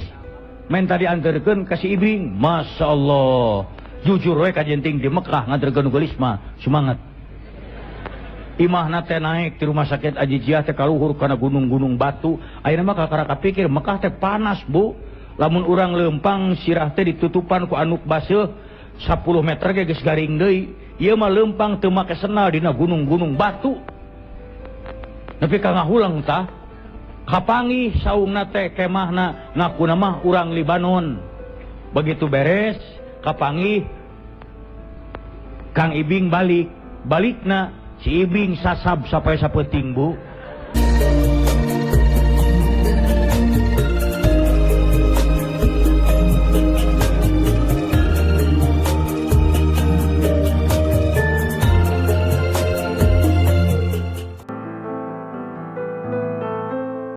Menta dianterkeun ka si Ibing. Masya Allah. Jujur we kajenting di Mekah nganterkeun geulis mah semangat. Imahna teh naik di rumah sakit Ajijiah teh kaluhur kana gunung-gunung batu. Ayeuna mah kakara kapikir Mekah teh panas bu. Lamun urang leumpang sirah teh ditutupan ku anuk baseuh 10 meter ge geus garing deui. Ieu mah leumpang teu make senal dina gunung-gunung batu. Nepi ka ngahulang tah. Kapanggih saungna teh kemahna ngakuna mah urang Libanon. Begitu beres kapanggih Kang Ibing balik. Balikna si Ibing sasab sampai sapeuting bu.